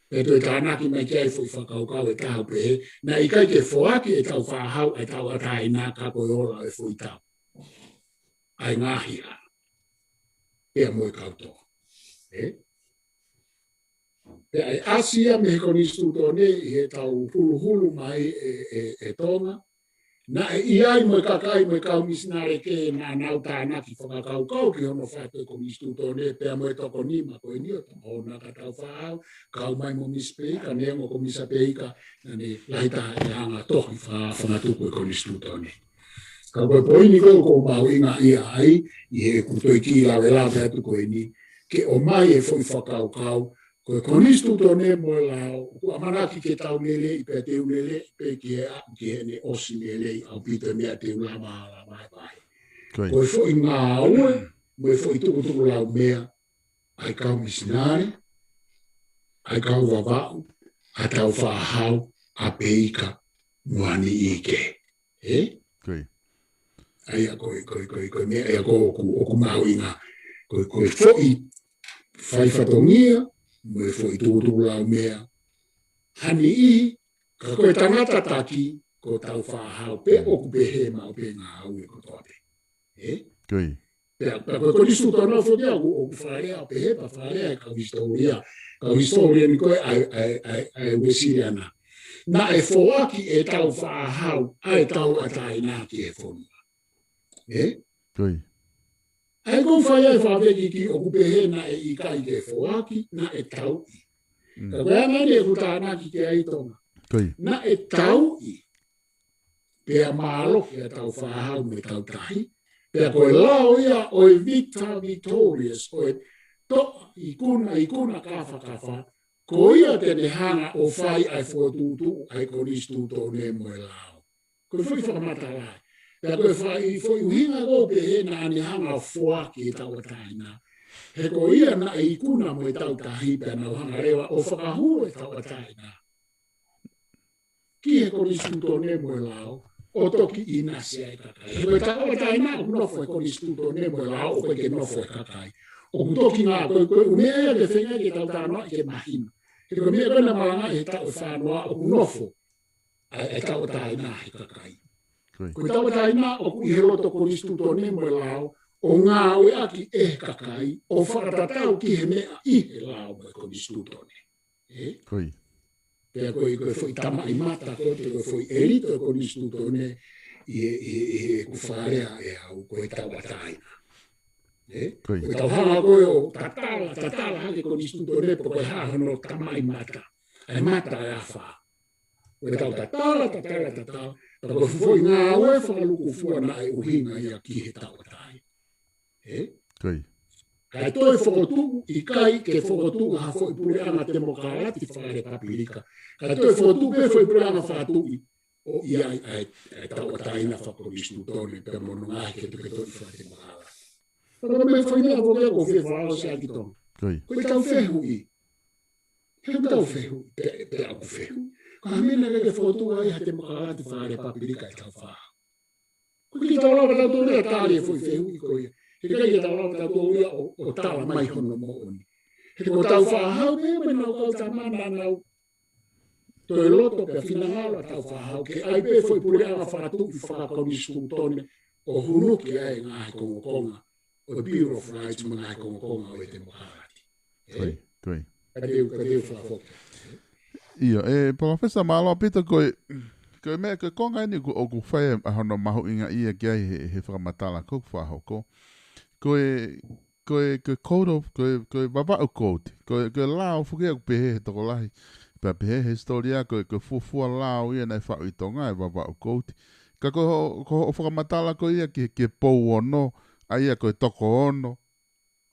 Pea toe tānaki mai ki ai foʻi fakakaukau ʻe taha pē he, naʻe ʻikai ke foaki ʻe Tāufaʻāhau ʻa e tauʻatāina ka ko e ola e foʻi tau. ʻA e ngaahi ʻa. Pea mo e kau toʻa. Ē? Pea ʻe ʻasi ia mei he konisitūtone ʻi heʻetau huluhulu mai ʻe, ʻe, ʻe Tonga. Naʻe ʻi ai mo e kakai mo e kau misinale kehe naʻa nau tānaki fakakaukau ki hono fai ko e konisitūtone pea mo e toko nima ko eni ʻo Tongahona kia Tāufaʻāhau, kau mai mo Misa Peika, neongo ko Misa Peika, naʻa ne lahi taha ʻi he hanga tohi fa-, fakatuku e konisitūtone. Ka ko e poini ko ē ʻoku ou mahuʻingaʻia ai, ʻi heʻeku toe kiʻi lavelaveʻi atu ko eni, ke ʻomai e foʻi fakakaukau, ko e konisitūtone mo e lao, ʻoku ʻamanaki ke tau lelei, pea te u lelei, pē ki he ʻaho, ki heʻene ʻosi lelei, ʻaupito e meʻa te u lava, lava, lava. Ko ia. Ko e foʻi ngāue, mo e foʻi tukutukulaumea, ʻa e kau misinale, ʻa e kau Vavaʻu, ʻa Tāufaʻāhau, ʻa Peika, mo ha niʻihi kehe. Ē? Ko ia. ʻA ia ko e, ko e, ko e, ko e meʻa ia ko ē ʻoku, ʻoku mahuʻinga. Ko e, ko e foʻi fai fatongia, mo e foʻi tukutukulaumea. Ha niʻihi, ka ko e tangata taki, ko Tāufaʻāhau pē ʻoku pehē maʻu pē ngāue kotoa pē. Ē? Ko ia. Pea, pea ko e konisitūtone foki ia ʻoku, ʻoku fakalea ʻo pehē, pea fakalea ʻe he kau hisitōlia. Kau hisitōlia ni ko ē ʻa e, ʻa e, ʻa e, ʻa e Uēsiliana. Naʻe foaki ʻe Tāufaʻāhau ʻa e tauʻatāina ki he fonua. Ē? Ko ia. ʻA ia ʻoku fai ai e fakafekiki ʻoku pehē naʻe ʻikai ke foaki, naʻe tauʻi. Mm. Ka ko e anga eni ʻoku tānaki ki ai Tonga. Ko ia. Naʻe tauʻi. Pea mālohi ʻa Tāufaʻāhau mo e Tautahi. Pea ko e lao ia ʻo e victor victorious, ʻo e toʻa ikuna, ikuna kafakafa, ko ia te ne hanga ʻo fai ʻa e fokotuʻutuʻu ʻa e konisitūtone mo e lao. Ko e foʻi fakamatala. Pea ko e foʻi, foʻi ʻuhinga ʻoku pehē naʻa ne hanga ʻo foaki e tauʻatāina. He ko ia naʻe ikuna mo e Tautahi pea nau hanga leva ʻo fakahū e tauʻatāina ki he konisitūtone mo e lao, ʻo toki ʻinasi ai e kakai. He ko e tauʻatāina ʻoku nofo he konisitūtone mo e lao, ʻoku ʻikai ke nofo he kakai. ʻOku toki ngā, ko e, ko e ʻū meʻa ia ke feinga ke tau talanoa ke mahino. He ko e meʻa ko ē naʻa malanga he taʻu ʻe fā noa ʻoku nofo ʻa e, ʻa e tauʻatāina he kakai. Ko ia. Ko e tauʻatāina ʻoku ʻi he loto konisitūtone mo e lao, ʻo ngāueʻaki ʻe he kakai, ʻo fakatatau ki he meʻa ʻi he lao mo e konisitūtone. Ē? Ko ia. Pea ko e, ko e foʻi tamaʻimata ko ē, ko e foʻi ʻelito e konisitūtone ʻi he, ʻi he, ʻi heʻeku fakalea ʻe au, ko e tauʻatāina. Ē? Ko ia. Ko ʻetau hanga ko ē ʻo tatala, tatala hake konisitūtone pe ko e hā hono tamaʻimata. ʻA e mata ʻe afā. Ko ʻetau tatala, tatala, tatala. Pea ko e foʻi ngāue fakalūkufua naʻe ʻuhinga ia ki he tauʻatāina. Ē? Ko ia. Kae toe fokotuʻu, ʻikai ke fokotuʻu ha foʻi puleʻanga temokalati fakalepapilika. Kae toe fokotuʻu pē foʻi puleʻanga fakatuʻi. ʻO ʻi ai ʻa e, ʻa e tauʻatāina fakakonisitūtone pea mo hono ngaahi keto, keto fakatemokalati. Pea ko e meʻa foki ia ʻoku ou fie fakaʻosi ʻaki Tonga. Ko ia. Ko ʻetau fehuʻi. He ʻoku tau fehuʻi, pe, pe ʻoku fehuʻi. Ko e hā e meʻa naʻe ʻikai ke fokotuʻu ai ha temokalati fakalepapilika ʻi Tāufaʻāhau. ʻOku ʻikai ke tau lava tautolu ia ʻo tali e foʻi fehuʻi ko ia. He ʻikai ke tau lava tautolu ia ʻo, ʻo tala mai hono moʻoni. He ko Tāufaʻāhau pē mo ʻenau kau tama naʻa nau toe loto pea finangalo ʻa Tāufaʻāhau ke ʻai pē foʻi puleʻanga fakatuʻi fakakonisitūtone ʻo hunuki ai e ngaahi kongokonga ʻo e Bill of Rights mo e ngaahi kongokonga ʻo e temokalati. Ē? Ko ia, ko ia. Ka te u, ka te u fakafoki. ʻIo, ē, Palōfesa, mālō ʻaupito. Ko e, ko e meʻa, ko e konga eni ʻoku, ʻoku fai ʻa hono mahuʻingaʻia ki ai he, he fakamatala ʻoku fakahoko. Ko e, ko e, ko e code of, ko e, ko e Vavaʻu Code. Ko e, ko e lao foki ʻoku pehē he tokolahi. Pea pehē he hisitōlia ko e, ko e fuofua lao ia naʻe faʻu ʻi Tonga e Vavaʻu Code. Ka ko hoʻo, ko hoʻo fakamatala ko ia ki, ki he Pouono, ʻa ia ko e toko ono,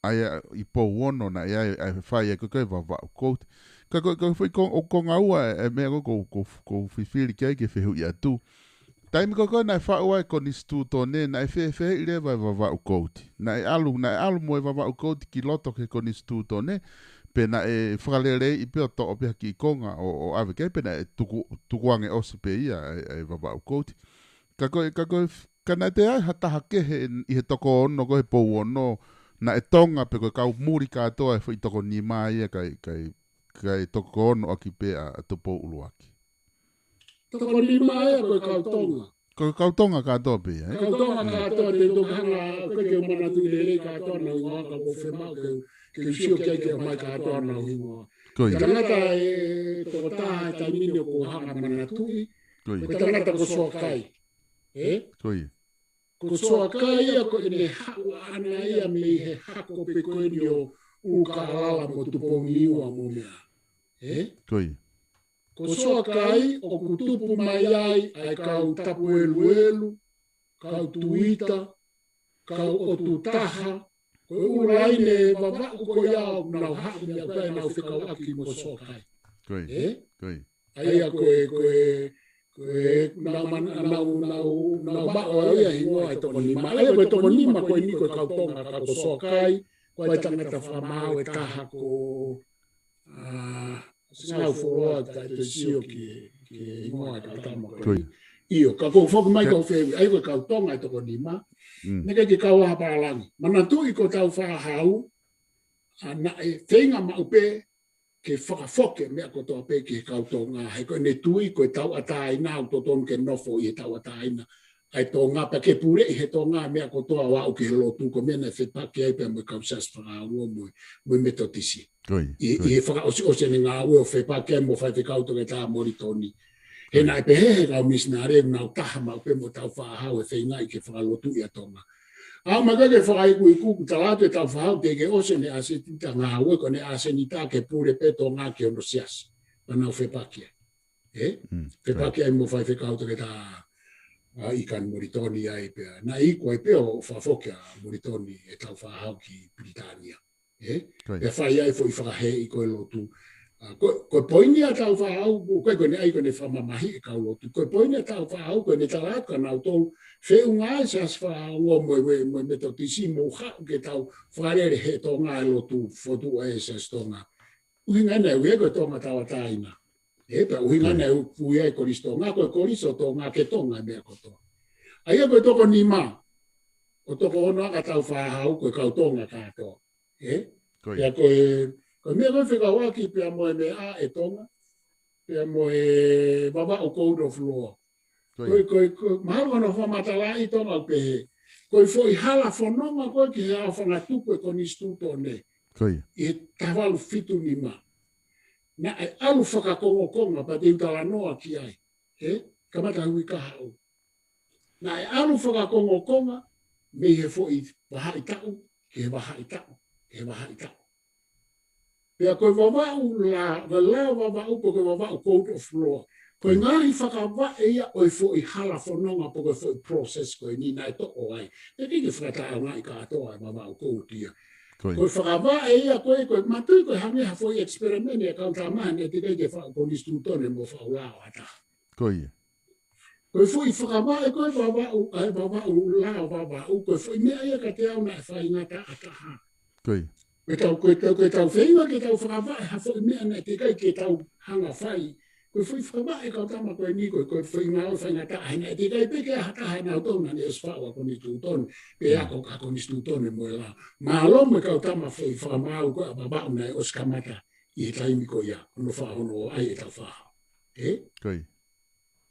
ʻa ia ʻi Pouono naʻe ʻi ai, ʻa e fai ʻa e ko e, ko e Vavaʻu Code. Ka ko e, ko e foʻi ko, ʻo konga ua e, e meʻa ko, ko, ko, ʻoku ou fifili ki ai ke fehuʻi atu. Taimi ko ē ko ē naʻe faʻu ai e konisitūtone, naʻe fēfeeʻi leva e Vavaʻu Code. Naʻe ʻalu, naʻe ʻalu mo e Vavaʻu Code ki loto ki he konisitūtone, pe naʻe fakaleleiʻi pē ʻo toʻo pē ha kiʻi konga ʻo, ʻo ʻave ki ai, pe naʻe tuku, tukuange ʻosi pē ia e, e Vavaʻu Code. Ka ko e, ka ko e, ka naʻe toe ʻi ai ha taha kehe ʻi he toko ono ko ē he Pouono, naʻe Tonga pe ko e kau muli kātoa e foʻi toko nima ia kae, kae, kae toko ono ʻaki pē ʻa, ʻa Tupou ʻUluaki. Toko nima ia ko e kau Tonga. Ko e kau Tonga kātoa pē ia, ē? Kau Tonga kātoa, te u toki hanga, ʻoku ʻikai ke u manatuʻi lelei kātoa honau hingoa, ka ʻoku ou fiemaʻu ke, ke u sio ki ai ke ʻomai kātoa honau hingoa. Ko ia. Tangata ʻe toko taha he taimi ni ʻoku ou hanga manatuʻi. Ko ia. Ko e tangata ko Soakai. Ē? Ko ia. Ko Soakai ia ko ʻene haʻu ʻaʻana ia mei he hako pē ko eni ʻo ʻUlukālala mo Tupouniua mo meʻa. Ē? Ko ia. Ko Soakai ʻoku tupu mai ai ʻa e kau Tapueluelu, kau Tuita, kau ʻOtutaha, ko e ʻū laine Vavaʻu ko ia ʻoku nau haʻu mei ai pea nau fekauʻaki mo Soakai. Ko ia. Ē? Ko ia. ʻA ia ko e, ko e, ko e, nau man-, nau, nau, nau maʻu ʻa ia hingoa e toko nima. ʻA ia ko e toko nima ko eni ko e kau Tonga, ka ko Soakai, ko e tangata fakamaau ʻe taha ko, ʻa, Singau Foloa, ka te sio ki, ki he hingoa e kau tama ko ē. Ko ia. ʻIo, ka ʻoku ou foki mai ka u fehuʻi, ʻa ia ko e kau Tonga e toko nima. Mm. Naʻe ʻikai ke kau ai ha pālangi. Manatuʻi ko Tāufaʻāhau, ʻa, naʻe feinga maʻu pē ke fakafoki e meʻa kotoa pē ki he kau Tonga, he ko ʻene tui ko e tauʻatāina ʻoku totonu ke nofo ʻi he tauʻatāina ʻa e Tonga, pea ke puleʻi he Tonga e meʻa kotoa ʻo aʻu ki he lotu, ko e meʻa naʻe fepaki ai pea mo e kau Siasi Fakaongo mo e, mo e Metotisi. Ko ia, ʻi, ko ia. ʻI he fakaʻosiʻosi ʻene ngāue ʻo fepaki ai mo Faifekau Toketā Molitoni. He ko ia. Naʻe pehē he kau misinale ʻoku nau taha maʻu pē mo Tāufaʻāhau he feingaʻi ke fakalotuʻi ʻa Tonga. ʻA, ʻoku ʻikai ke fakaikuiku, ʻoku tala atu ʻe Tāufaʻāhau teʻeki ke ʻosi ʻene ʻasenita ngāue, ko ʻene ʻasenita ke pule pē Tonga ki hono siasi. Pea nau fepaki ai. Ē? Mm, fepaki ai mo Faifekau Toketā, ʻa, ʻIkani Molitoni ai pea. Naʻe iku ai pē ʻo fakafoki ʻa Molitoni ʻe Tāufaʻāhau ki Pilitānia. Ē? Ko ia. Pea fai ai foʻi fakaheeʻi ko e lotu. ʻA, ko, ko e poini ʻa Tāufaʻāhau, ko e, ko ʻene ʻai ko ʻene fakamamahiʻi e kau lotu. Ko e poini ʻa Tāufaʻāhau, ko ʻene tala atu kia nautolu, feʻunga ai Siasi Fakaongo mo e, mo e, mo e Metotisi, mou haʻu ke tau fakalele he Tonga e lotu, fotu ʻa e Siasi Tonga. ʻUhinga ena ʻoku ui ai ko e Tonga Tauʻatāina. Ē, pea ʻuhinga ena ʻoku ui ai e Kolisi Tonga, ko e Kolisi ʻo Tonga ke Tonga e meʻa kotoa. ʻA ia ko e toko nima, ʻo toko ono ʻa Tāufaʻāhau ko e kau Tonga kātoa. Ē? Ko ia. Pea ko e, ko e meʻa ko e fekauʻaki pea mo e meʻa ʻe Tonga, pea mo e Vavaʻu Code of Law. Ko ia. Ko e, ko e, ko e, mahalo ko hono fakamatalaʻi Tonga ʻoku pehē. Ko e foʻi hala fononga ko ē ki he aofangatuku e konisitūtone. Ko ia. ʻI he taha valu fitu nima. Naʻe ʻalu fakakongokonga pea te u talanoa ki ai. Ē? Kamata hui kahaʻu. Naʻe ʻalu fakakongokonga mei he foʻi vahaʻa taʻu ke he vahaʻa ʻi taʻu, ke he vahaʻa ʻi taʻu. Pea ko e Vavaʻu lao, ko e lao Vavaʻu pe ko e Vavaʻu code of law. Ko e ngaahi fakavaʻe ia ʻo e foʻi hala fononga pe ko e foʻi process ko eni naʻe toʻo ai. ʻIkai ke fakataʻeʻaongaʻi kātoa e Vavaʻu code ia. Ko e fakavaʻe ia ko e, ko e mātuʻaki ko e hangē ha foʻi experiment ʻa e kau tama naʻe teʻeki ai ke faʻu konisitūtone mo faʻu lao ʻa taha. Ko e foʻi fakavaʻe ko e Vavaʻu, ʻa e Vavaʻu lao Vavaʻu, ko e foʻi meʻa ia kiate au naʻe faingataʻa taha. Ko e tau, ko e tau, ko e tau feinga ke tau fakavaʻe ha foʻi meʻa naʻe teʻeki ai ke tau hanga fai. Ko e foʻi fakavaʻe kau tama ko eni ko e, ko e foʻi ngāue faingataʻa he naʻe teʻeki ai pē ke ʻi ai ha taha ʻe nautolu naʻa ne ʻosi faʻu ʻa konisitūtone, pe ako ʻa konisitūtone mo e lao. Mālō mo e kau tama foʻi fakamaau ko e ʻa Vavaʻu naʻe ʻosi kamata ʻi he taimi ko ia, hono faʻa hono ʻai e tau faʻa. ʻE?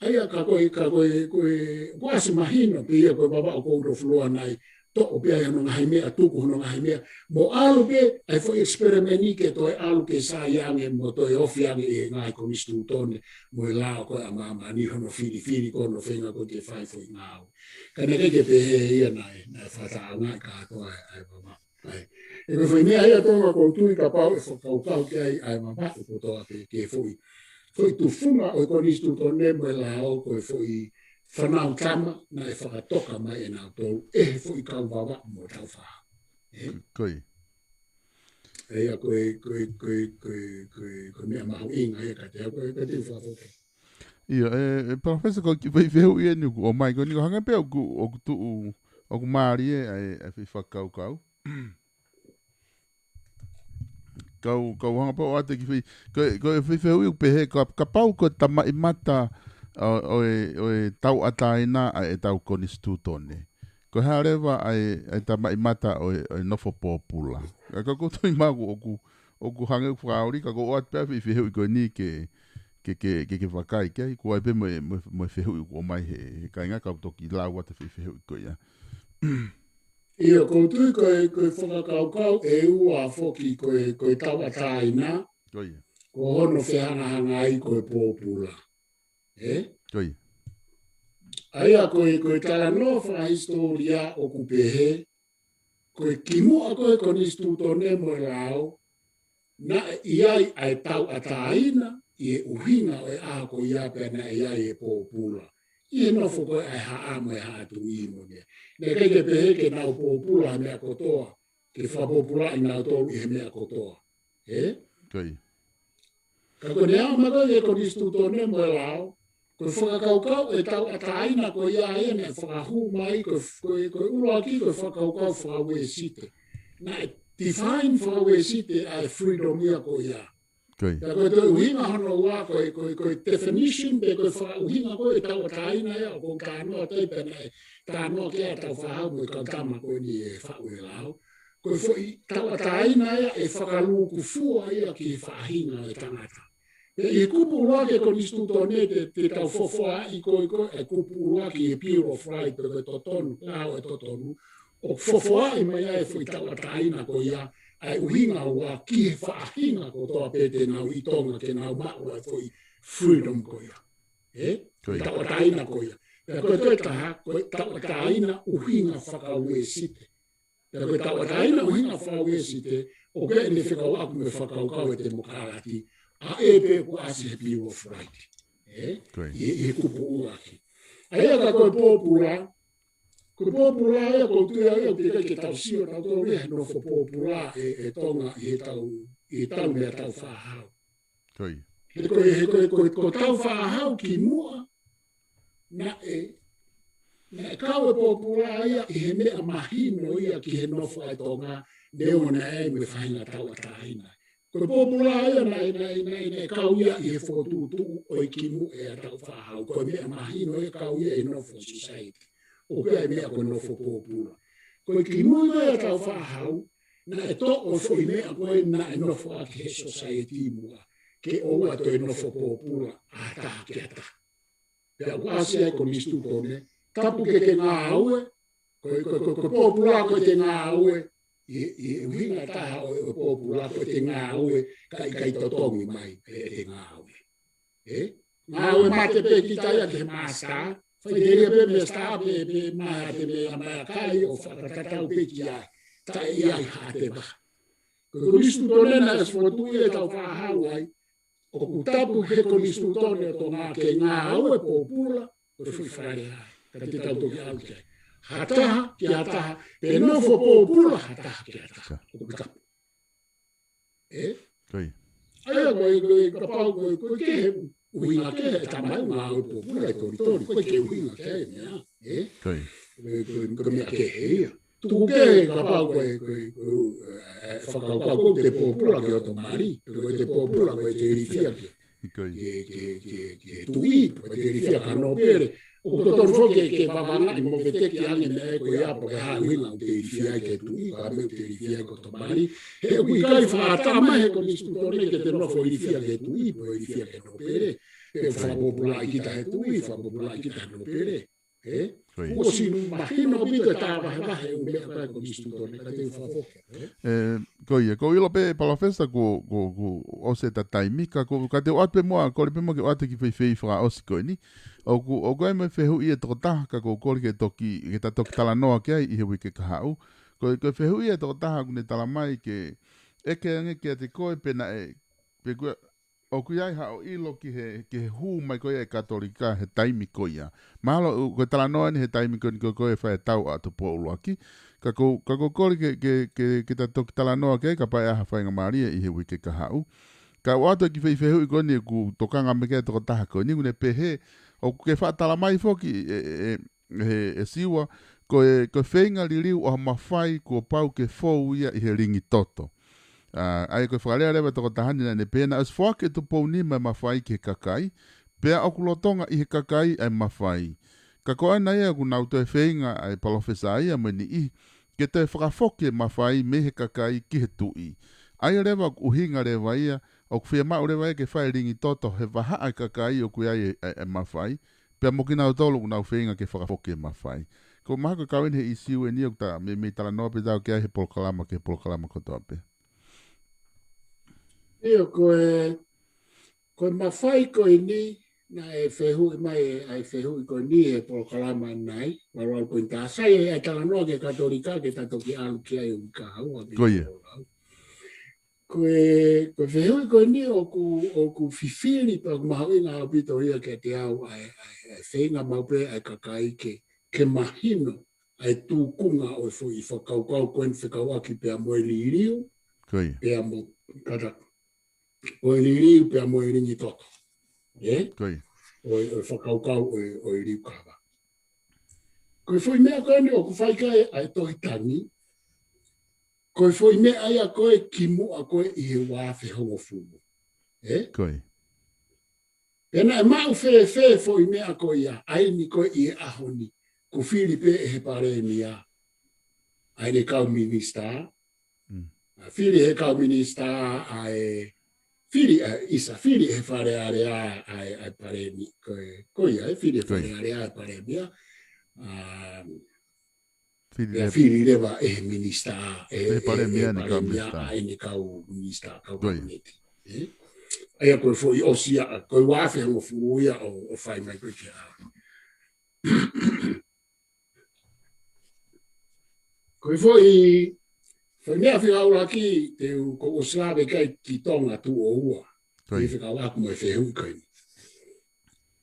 ʻA ia ka ko e, ka ko e, ko e, ko e ʻasi mahino pē ia ko e Vavaʻu code of law naʻe toʻo pē ai hono ngaahi meʻa, tuku hono ngaahi meʻa. Mo ʻalu pē, ʻa e foʻi experiment ni ke toe ʻalu ke sai ange, mo toe ofi ange ʻi he ngaahi konisitūtone, mo e lao ko e ʻa māmani hono filifili ko hono feinga ko e ke fai foʻi ngāue. Ka naʻe ʻikai ke pehē ia naʻe, naʻe fakataʻeʻaongaʻi kātoa ʻa e, ʻa e Vavaʻu. ʻE ko e foʻi meʻa ia Tonga ʻoku ou tui kapau ʻe fakakaukau ki ai ʻa e Vavaʻu kotoa pē ke foʻi, foʻi tufunga ʻo e konisitūtone mo e lao ko e foʻi fānau tama naʻe fakatoka mai ʻe nautolu ʻe he foʻi kau Vavaʻu mo Taufaʻahau. ʻE? Ko e. ʻE ia ko e, ko e, ko e, ko e, ko e, ko e meʻa mahuʻinga ia kiate au, ko e, ko e te u fakatoka. ʻIo, ʻe, ʻe Palōfesa, ko e kiʻi foʻi fehuʻi eni ʻoku ʻomai, ko eni ko e hangē pē ʻoku, ʻoku tuʻu, ʻoku mālie ʻa e, ʻa e foʻi fakakaukau. Kau, kau hanga pē ʻo ʻoatu e kiʻi foʻi, ko e, ko e foʻi fehuʻi ʻoku pehē, ka, kapau ko e tamaʻimata ʻo, ʻo e, ʻo e tauʻatāina ʻa e tau konisitūtone. Ko e hā leva ʻa e, ʻa e tamaʻimata ʻo e, ʻo e nofo pōpula. Ka, ka ʻoku ou tui mai ʻoku, ʻoku hangē ʻoku fakaoli, ka ʻoku ou ʻoatu pē ʻa e foʻi fehuʻi ko eni ke, ke, ke, ke, ke vakai ki ai, ko e ʻai pē mo e, mo e, mo e fehuʻi ʻoku ʻomai he, he kāinga, kau toki lau atu e foʻi fehuʻi ko ia. ʻIo, ʻoku ou tui ko e, ko e fakakaukau ʻe ua foki ko e, ko e tauʻatāina, ko ia, ko hono fehangahangai ko e pōpula. ʻE? Ko ia. ʻA ia ko e, ko e talanoa fakahisitōlia ʻoku pehē, ko e kimuʻa ko e konisitūtone mo e lao, naʻe ʻi ai ʻa e tauʻatāina ʻi he ʻuhinga ʻo e ʻaho ko ia pea naʻe ʻi ai e pōpula. ʻI he nofo ko e ʻa e haʻa mo e haʻa tuʻi mo e meʻa. Naʻe ʻikai ke pehē ke nau pōpula he meʻa kotoa, ke fakapōpulaʻi nautolu ʻi he meʻa kotoa. ʻE? Ko ia. Ka ko e meʻa ʻoku maʻu ʻi he konisitūtone mo e lao, ko e fakakaukau ʻe tauʻatāina ko ia ia naʻe fakahū mai, ko e, ko e, ko e ʻuluaki ko e fakakaukau fakauēsite. Naʻe define fakauēsite ʻa e freedom ia ko ia. Ko ia. Ka ko e toe ʻuhinga hono ua, ko e, ko e, ko e definition pe ko e fakaʻuhinga ko e tauʻatāina ia, ʻoku ou talanoa atu ai pea naʻe talanoa ki ai ʻa Taufaʻahau mo e kau tama ko eni ʻe faʻu e lao. Ko e foʻi tauʻatāina ia ʻe fakalūkufua ia ki he faʻahinga ʻo e tangata. Pea ʻi he kupu ʻuluaki e konisitūtone te, te tau fofoaʻi ko e, ko e kupu ʻuluaki e Bill of Rights pe ko e totonu, lao ʻo e totonu. ʻOku fofoaʻi mai ai e foʻi tauʻatāina ko ia, ʻa e ʻuhinga ua ki he faʻahinga kotoa pē te nau ʻi Tonga ke nau maʻu ʻa e foʻi freedom ko ia. ʻE? Ko ia. Tauʻatāina ko ia. Pea ko e toe taha, ko e tauʻatāina ʻuhinga fakauēsite. Pea ko e tauʻatāina ʻuhinga fakauēsite, ʻoku ʻi ai ʻene fekauʻaki mo e fakakaukau ʻa e temokalati, ʻa ē pē ʻoku ʻasi he Bill of Rights. ʻE? Ko ia. ʻI, ʻi he kupu ʻuluaki. ʻA ia ka ko e pōpula, ko e pōpula ia ʻoku ou tui au ia ʻoku teʻeki ke tau sio tautolu ia he nofo pōpula ʻe, ʻe Tonga ʻi he tau, ʻi he tau meʻa Taufaʻahau. Ko ia. He ko e, he ko e, ko e, ko Taufaʻahau kimuʻa, naʻe, naʻe kau e pōpula ia ʻi he meʻa mahino ia ki he nofo ʻa e Tonga, neongo naʻe ʻi ai mo e faʻahinga tauʻatāina. Ko e pōpula ia naʻe, naʻe, naʻe, naʻe kau ia ʻi he fokotuʻutuʻu ʻo e kimuʻa ʻa Taufaʻahau. Ko e meʻa mahino ia kau ia ʻi he nofo society. ʻOku ʻi ai e meʻa ko e nofo pōpula. Ko e kimuʻa ia ʻa Taufaʻahau, naʻe toʻo e foʻi meʻa ko ē naʻe nofoʻaki he society muʻa, ke ʻoua toe nofo pōpula ʻa ha taha ki ha taha. Pea ʻoku ʻasi ai e konisitūtone, tapu ke ke ngāue, ko e, ko e, ko e, ko e pōpula ko ʻete ngāue, ʻi, ʻi he ʻuhinga ʻe taha ʻo e, ʻo e pōpula ko ʻete ngāue, ka ʻikai totongi mai ʻe, ʻete ngāue. ʻE? Ngāue mate pē kita ia ki he māsitā, faʻiteliha pē māsitā pē, pē maha te me a mai a kai ʻo fakatatau pē ki ai. taʻe ʻi ai haʻate vaha. Ko e konisitūtone naʻe ʻosi fokotuʻu ia ʻe tau fakahau ai, ʻoku tapu he konisitūtone ʻo Tonga ke ngāue pōpula ko e foʻi Fale Alea. Ka te tau toki ʻalu ki ai. Ha taha ki ha taha, pe nofo pōpula ha taha ki ha taha. ʻOku tapu. Ē? Ko ia. ʻA ia, ko e, ko e, kapau ko e, ko e kehe ʻuhinga kehe, tamai ngāue pōpula e tolitoli, ko e kehe ʻuhinga kehe meʻa, ē? Ko ia. Ko e, ko e, ko e meʻa kehe ia. Tuku kehe kapau ko e, ko e, ko e, ē, fakakaukau ko e te pōpula ki hoto mali, ko e te pōpula ko e te ilifia ki, Ko ia. ki, ki, ki, ki he tuʻi, ko e te ilifia ki ha nōpele. ʻOku totonu foki ke, ke vavanga ʻi mo veteki ange meʻa ko ia pe ko e hā e ʻuhinga ʻoku te ilifia ai ki he tuʻi, ko e hā e meʻa ʻoku te ilifia ai ki hoto mali. He ʻoku ʻikai fakatamai he konisitūtone ke te nofo ilifia ki he tuʻi, pe ilifia ki ha nōpele. Pe fakapōpulaʻi kita he tuʻi, fakapōpulaʻi kita he nōpele. Ē? Ko ia. ʻOku ʻosi mahino ʻaupito e tā vahevahe ʻo e meʻa ko e konisitūtone, ka te u fakafoki. Ē? Ē, ko ia, ʻoku ou ʻilo pē, Palōfesa, kuo, kuo, kuo ʻosi ʻeta taimi, ka ko, ka te u ʻoatu pē muʻa, kole pē muʻa ke ʻoatu e kiʻi feifei fakaʻosi ko eni. ʻOku, ʻoku ʻi ai mo e fehuʻi ʻa e tokotaha, ka ʻoku ou kole ke toki, ke ta toki talanoa ki ai ʻi he uike kahaʻu. Ko, ko e fehuʻi ʻa e tokotaha ʻoku ne talamai ke ʻeke ange kiate koe pe naʻe, pe kuo ʻoku ʻi ai haʻo ʻilo ki he, ki he hū mai ko ia ʻa e Katolika he taimi ko ia. Mahalo, ʻoku, ko e talanoa eni he taimi ko eni ko ē ʻoku fai e tau ʻa Tupou ʻUluaki. Ka ʻoku, ka ʻoku ou kole ke, ke, ke, ke ta toki talanoa ki ai kapau ʻe ʻi ai ha faingamālie ʻi he uike kahaʻu. Ka ʻoatu e kiʻi feifehuʻi ko eni ʻoku tokanga mai ki ai e tokotaha ko eni ʻoku ne pehē, ʻoku ke faʻa talamai foki ē, ē, ē, ʻe he, ʻe Siua, ko e, ko e feinga liliu ʻo ha mafai kuo pau ke fou ia ʻi he lingi toto. ʻA, ʻa ia ko e fakalea leva ʻa e tokotaha ni naʻa ne pehē naʻe ʻosi foaki ʻe Tupou Nima e mafai ki he kakai, pea ʻoku lolotonga ʻi he kakai ʻa e mafai. Ka ko ena ia ʻoku nau toe feinga ʻa e palōfesa ia mo e niʻihi, ke toe fakafoki e mafai mei he kakai ki he tuʻi. ʻA ia leva ʻoku ʻuhinga leva ia, ʻoku fiemaʻu leva ia ke fai e lingi toto he vahaʻa e kakai ʻoku ʻi ai e, e, e mafai, pea mo kinautolu ʻoku nau feinga ke fakafoki e mafai. Ko e mahalo ko e kau eni he ʻīsiu eni ʻoku ta meimei talanoa pē ʻetau ki ai he polokalama ki he polokalama kotoa pē. ʻIo, ko e, ko e mafai ko eni, naʻe fehuʻi mai ʻa e fehuʻi ko eni he polokalama ʻanenai, valu valu poini taha, sai ʻa e talanoa ki he Katolika ke ta toki ʻalu ki ai ʻo ʻikai ʻalu ʻaupito. Ko ia. Ko e, ko e fehuʻi ko eni ʻoku, ʻoku fifili pea ʻoku mahuʻinga ʻaupito ia kiate au ʻa e, ʻa e, ʻa e feinga maʻu pē ʻa e kakai ke, ke mahino ʻa e tūkunga ʻo e foʻi fakakaukau ko eni fekauʻaki pea mo e liliu, Ko ia. pea mo, kata, ʻo e liliu pea mo e lingi toto. Ē? Ko ia. ʻO e, ʻo e fakakaukau ʻo e, ʻo e liukava. Ko e foʻi meʻa ko eni ʻoku fai ki ai ʻa e Tohi Tangi, ko e foʻi meʻa ia ko ē kimuʻa ko ē ʻi he ua afe hongofulu. Ē? Ko ia. Pea naʻe maʻu fēfē foʻi meʻa ko ia, ʻa eni ko ē ʻi he ʻaho ni, kuo fili pē ʻe he palēmia ʻa ʻene kau minisitā. Mm. ʻA, fili he kau minisitā ʻa e, fili, ʻa, ʻisa, fili he Fale Alea ʻa e, ʻa e palēmi-, ko e, ko ia, ē, fili he Ko ia. Fale Alea ʻa e palēmia. ʻA, Fili pea leva. fili leva ʻe he minisitā, ʻe, ʻE he palēmia ʻe he ʻene kau palēmia minisitā. ʻa ʻene kau minisitā, kau Ko ia. kapineti. Ē? ʻA ia ko e foʻi ʻosi ia, ko e ua afe hongofulu ia ʻo, ʻo fai mai ko ē ki ai. Ko e foʻi, foʻi meʻa fika ʻuluaki, te u, ʻoku ou ʻosi lave ki ai ki Tonga tuʻo ua. Ko ia. Te u fika ʻuluaki mo e fehuʻi ko eni.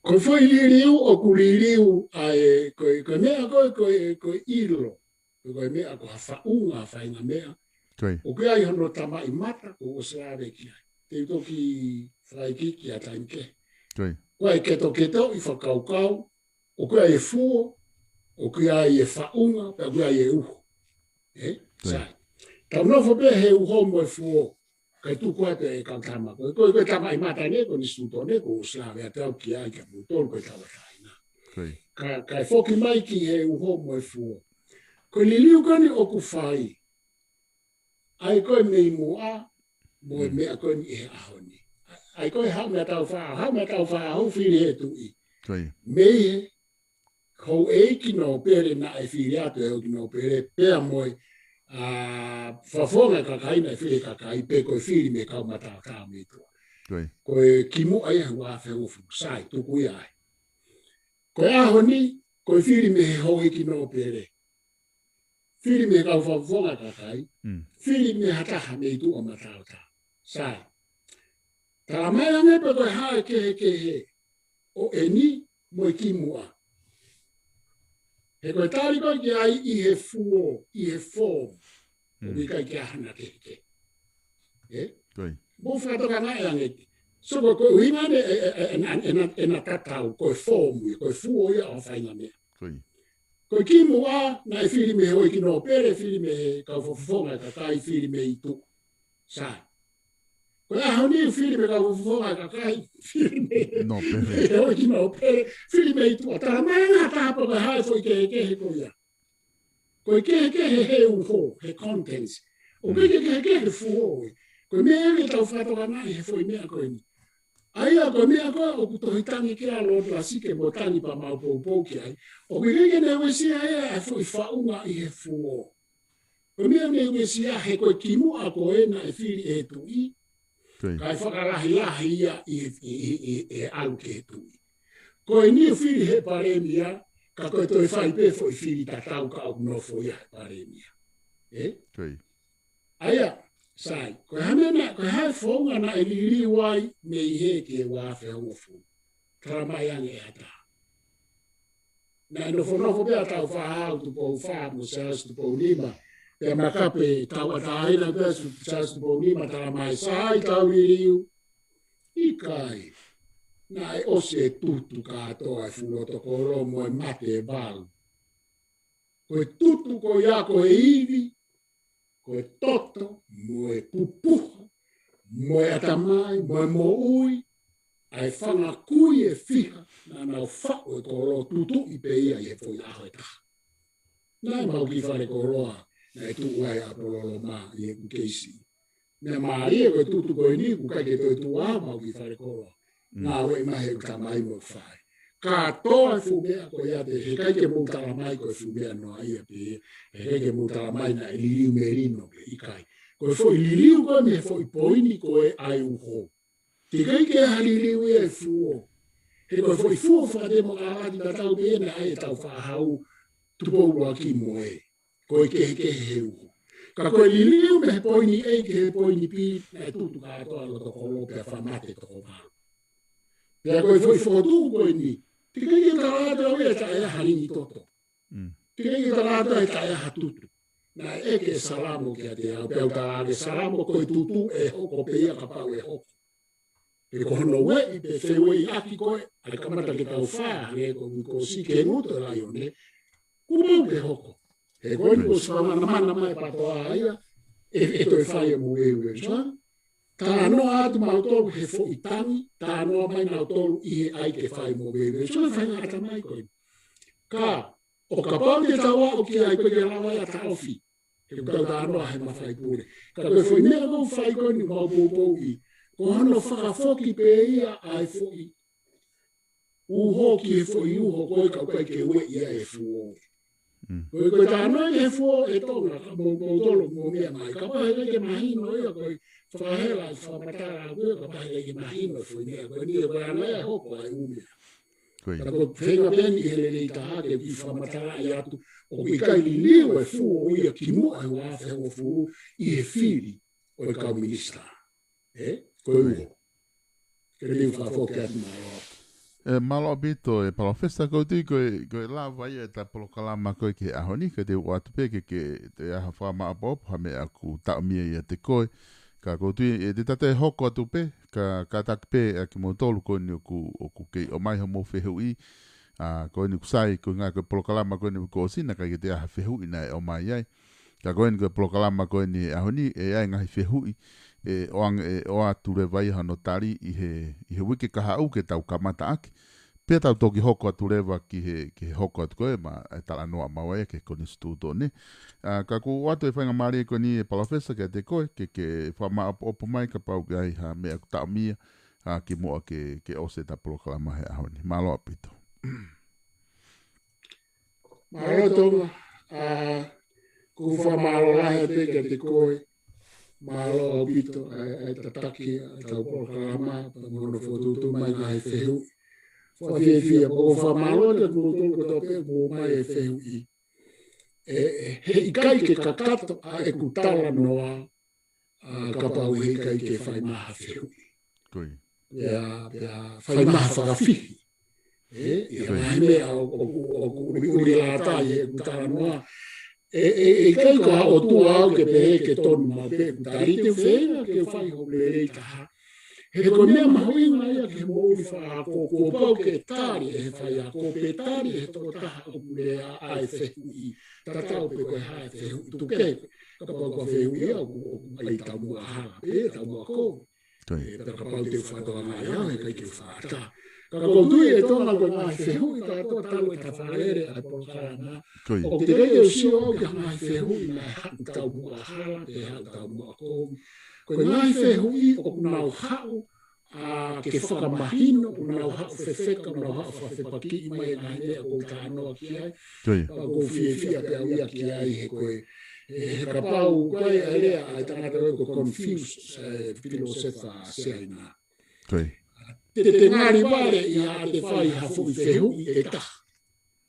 Ko e foʻi liliu ʻoku liliu ʻa e, ko e, ko e meʻa ko ē, ko e, ko e ʻilo. Ko e meʻa ko ha faʻunga, faʻahinga meʻa. Ko ia. ʻOku ʻi ai hono tamaʻimata, ʻoku ou ʻosi lave ki ai. Te u toki fai ki, ki ha taimi kehe. Ko ia. Ko e ketoketoʻi fakakaukau, ʻoku ʻi ai e fuo, ʻoku ʻi ai e faʻunga, pea ʻoku ʻi ai e uho. Ē? Ko ia. Sai. Tau nofo pē he uho mo e fuo, kae tuku atu e kau tama. Ko e, ko e, ko e tamaʻimata eni, ko e konisitūtone, ʻoku ou ʻosi lave atu au ki ai, kia moutolu, ko e tauʻatāina. Ko ia. Ka, kae foki mai ki he uho mo e fuo. Ko e liliu ko eni ʻoku fai, ʻa ia ko ē mei muʻa, mo e Mm. meʻa ko eni ʻi he ʻaho ni. ʻA ia ko e Haʻu Meʻatau Faʻa-, Haʻu Meʻatau Faʻahu fili he tuʻi. Ko ia. Mei he houʻeiki nōpele naʻe fili atu ʻe he houʻeiki nōpele, pea mo e, ʻa, fakafofonga e kakai naʻe fili he kakai, pe ko e fili mei he kau mataotao mei tuʻa. Ko ia. Ko e kimuʻa ia he ua afe hongofulu, sai, tuku ia ai. Ko e ʻaho ni, ko e fili mei he houʻeiki nōpele. fili mei he kau fakafofonga kakai, fili mei ha taha mei tuʻa mataotao. Sai. Talamai ange pe ko e hā e kehekehe ʻo eni mo e kimuʻa. He ko e tali ko ē ki ai ʻi he fuo, ʻi he form, ʻoku ʻikai ke ʻi ai hano kehekehe. ʻE? Mou fakatokangaʻi ange. So ko e ʻuhinga ʻeni ʻena tatau, ko e form ia, ko e fuo ia ʻo e faʻahinga meʻa. Ko e kimuʻa naʻe fili mei he houʻeiki nōpele, fili mei he kau fakafofonga kakai, fili mei tuʻa. Sai. Ko e ʻaho ni fili mei he kau fakafofonga kakai, fili mei he houʻeiki nōpele, fili mei tuʻa. Talamai ange ha taha pe ko e hā e foʻi kehekehe ko ia. Ko e kehekehe he uho, he contents. ʻOku ʻikai ke kehekehe he fuo ē. Ko e meʻa ange tau fakatokangaʻi he foʻi meʻa ko eni. ʻA ia ko e meʻa ko ē ʻoku tohi tangi ki ai Lord Lasike mo tangi pea mau poupou ki ai. ʻOku ʻikai ke ne uesia ʻe ia e foʻi faʻunga ʻi he fuo. Ko e meʻa ne uesia he ko e kimuʻa ko ē naʻe fili ʻe he tuʻi. Kae fakalahilahi ia ʻi he, ʻi, ʻi, ʻi, ʻi he ʻalu ki he tuʻi. Ko eni ʻoku fili he palēmia, ka ko e toe fai pē foʻi fili tatau ka ʻoku nofo ia he palēmia. ʻE? ʻA ia, sai, ko e hā e meʻa, ko e hā e founga naʻe liliu ai mei he ki he uaafe hongofulu. Talamai ange ʻe ha taha. Naʻe nofonofo pē ʻa Tāufaʻāhau Tupou Fā mo Siaosi Tupou Nima. Pea makape tauʻatāina pē Siaosi Tupou Nima talamai, sai, tau liliu. ʻIkai. Naʻe ʻosi e tutu kātoa e fuʻu loto kolo mo e mate ʻe valu. Ko e tutu ko ia ko e ivi, ko e toto, mo e pupuha, mo e ʻatamai, mo e moʻui, ʻa e fanga kui ʻe fiha, naʻa nau faʻu e kolo tutuʻi pē ia ʻi he foʻi ʻaho ʻe taha. Naʻe mau kiʻi fale koloa, naʻe tuʻu ai ʻa Pololoma ʻi heʻeku keisi. Meʻa mālie ko e tutu ko eni, ʻoku ʻikai ke toe tuʻu ʻa mau kiʻi fale koloa. Ngāue mai he ʻū tamai mo e faʻē. Kātoa e fuʻu meʻa ko ia te, heʻikai ke mou talamai ko e fuʻu meʻa noa ia pē, heʻikai ke mou talamai naʻe liliu melino pe ʻikai. Ko e foʻi liliu ko ē mei he foʻi poini ko ē ʻa e uho. Teʻeki ai ke ʻi ai ha liliu ia ʻi he fuo. He ko e foʻi fuo fakatemokalati tatau pē ia naʻe ʻai ʻe Tāufaʻāhau Tupou ʻUluaki mo e ko e kehekehe he uho. Ka ko e liliu mei he poini A ki he poini B, naʻe tutu kātoa loto kolo pea faʻa mate toko valu. Pea ko e foʻi fokotuʻu ko eni, teʻeki ai ke u tala atu au ia ʻe taʻe ʻi ai ha lingi toto. Teʻeki ai ke u tala atu au ʻe taʻe ʻi ai ha tutu. Naʻe ʻeke ʻe Salamo kiate au, pea u tala ange, Salamo, ko e tutu ʻe hoko pē ia kapau ʻe hoko. He ko hono ueʻi pe feueʻiʻaki ko ē ʻa e kamata ke tau fā, hangē ko e uike kuo ʻosi ki he ngutu ʻo e laione, kuo pau ke hoko. He ko eni kuo ʻosi fakamanamana mai ʻe PATOA ia, ʻe, ʻe toe fai ʻemau evaluation. Talanoa atu mautolu he foʻi tangi, talanoa mai nautolu ʻi he ʻai ke fai ʻemau evaluation, fai ngata mai ko ē. Ka, ʻo kapau te tau aʻu ki ai ko e ke lava ia taʻofi. He ʻoku tau talanoa he mafai pule. Ka ko e foʻi meʻa ʻoku fai ko eni mau poupouʻi. Ko hono fakafoki pē ia ʻa e foʻi uho ki he foʻi uho ko ē ka ʻoku ʻikai ke ueʻi ia ʻe he fuo. Ko e, ko e talanoa ki he fuo ʻe Tonga, ka mou, moutolu, mou meʻa mai. Kapau heʻikai ke mahino ia ko e fakahela, fakamatala ko ē, kapau heʻikai ke mahino e foʻi meʻa ko eni, ko e anga ia ʻe hoko ai ʻū meʻa. Ka ko e feinga pē eni he lelei taha ke u kiʻi fakamatalaʻi atu, ʻoku ʻikai liliu e fuo ia kimuʻa he uaafe hongofulu ʻi he fili ʻo e kau minisitā. ʻE? Ko e uho. Ke te u fakafoki atu, mālō. ʻE, mālō ʻaupito, ʻe Palōfesa, ʻoku ou tui ko e, ko e lava ia ʻeta polokalama ko ē ki he ʻaho ni, ka te u ʻoatu pē ke, ke toe ʻai ha fakamāʻopoʻopo, ha meʻa ʻoku taʻomia ʻiate koe. Ka ʻoku ou tui, ʻe, te ta toe hoko atu pē, ka, kātaki pē ʻa kimoutolu ko eni ʻoku, ʻoku kei ʻomai hoʻomou fehuʻi, ʻa, ko eni ʻoku sai, ko e ngaahi ko e polokalama ko eni kuo ʻosi naʻe ʻikai ke toe ʻi ai ha fehuʻi naʻe ʻomai ai. Ka ko eni ko e polokalama ko eni he ʻaho ni, ʻe ʻi ai e ngaahi fehuʻi, ʻe ʻoange, ʻe ʻoatu leva ia hono tali ʻi he, ʻi he uike kahaʻu ke tau kamata ʻaki. Pea tau toki hoko atu leva ki he, ki he hoko atu ko ē, mo e talanoa maua ia ki he konisitūtone. ʻA, ka ʻoku ou ʻoatu e faingamālie ko eni ʻe Palōfesa kiate koe, ke, ke fakamāʻopoʻopo mai kapau ʻoku ʻi ai ha meʻa ʻoku taʻomia, ʻa, kimuʻa ke, ke ʻosi ʻeta polokalama he ʻaho ni. Mālō ʻaupito. Mālō Tonga, ʻa, ʻoku ou fakamālō lahi atu kiate koe, mālō ʻaupito, ʻa, ʻa e tataki ʻetau polokalama, pea mo hono fokotuʻutuʻu mai ngaahi fehuʻi. Fakafiefia, ʻoku ou fakamālō atu kiate kimoutolu kotoa pē, mou ʻomai e fehuʻi. ʻe, ʻe, he ʻikai ke kakato ʻa ʻeku talanoa, ʻa, kapau he ʻikai ke fai mai ha fehuʻi. Ko ia. Pea, pea fai mai ha fakafihi. ʻE, ʻi he ngaahi meʻa ʻoku, ʻoku, ʻoku ʻuliʻuli lata ʻi heʻeku talanoa. ʻE, ʻe, ʻe ʻikai ko ha ʻotua au ke pehē ke tonu maʻu pē ʻeku tali, te u feinga ke fai hoku lelei taha. He ko e meʻa mahuʻinga ia ki he moʻui fakaako, kuo pau ke tali ʻe he faiako, pe tali ʻe he tokotaha ʻoku lea ʻa e fehuʻi. Tatau pē ko e hā e fehuʻi, tuku kehe, kapau ko e fehuʻi ia ʻoku, ʻoku ʻi ai taumuʻa hala, pe taumuʻa kovi. Ko ia. ʻE, pea kapau te u fakatokangaʻi au, he ʻikai ke u fakaʻatā. Ka ʻoku ou tui ʻe Tonga ko e ngaahi fehuʻi kātoa talu ʻeta fakalele ʻa e polokalama. Ko ia. ʻOku teʻeki ke u sio au ki ha ngaahi fehuʻi naʻe haʻu taumuʻa hala, pe haʻu taumuʻa kovi. Ko e ngaahi fehuʻi ʻoku nau haʻu, ʻa, ke fakamahino, ʻoku nau haʻu fefeka, ʻoku nau haʻu fakafepakiʻi mai e ngaahi meʻa ʻoku ou talanoa ki ai. Ko ia. Pea ʻoku ou fiefia pē au ia ki ai he ko e, ʻe, he kapau ko e lea ʻa e tangata ko e ko Confucius, ʻe, filōsefa Siaina. Ko ia. Te te ngali vale ʻi haʻate fai ha foʻi fehuʻi ʻe taha.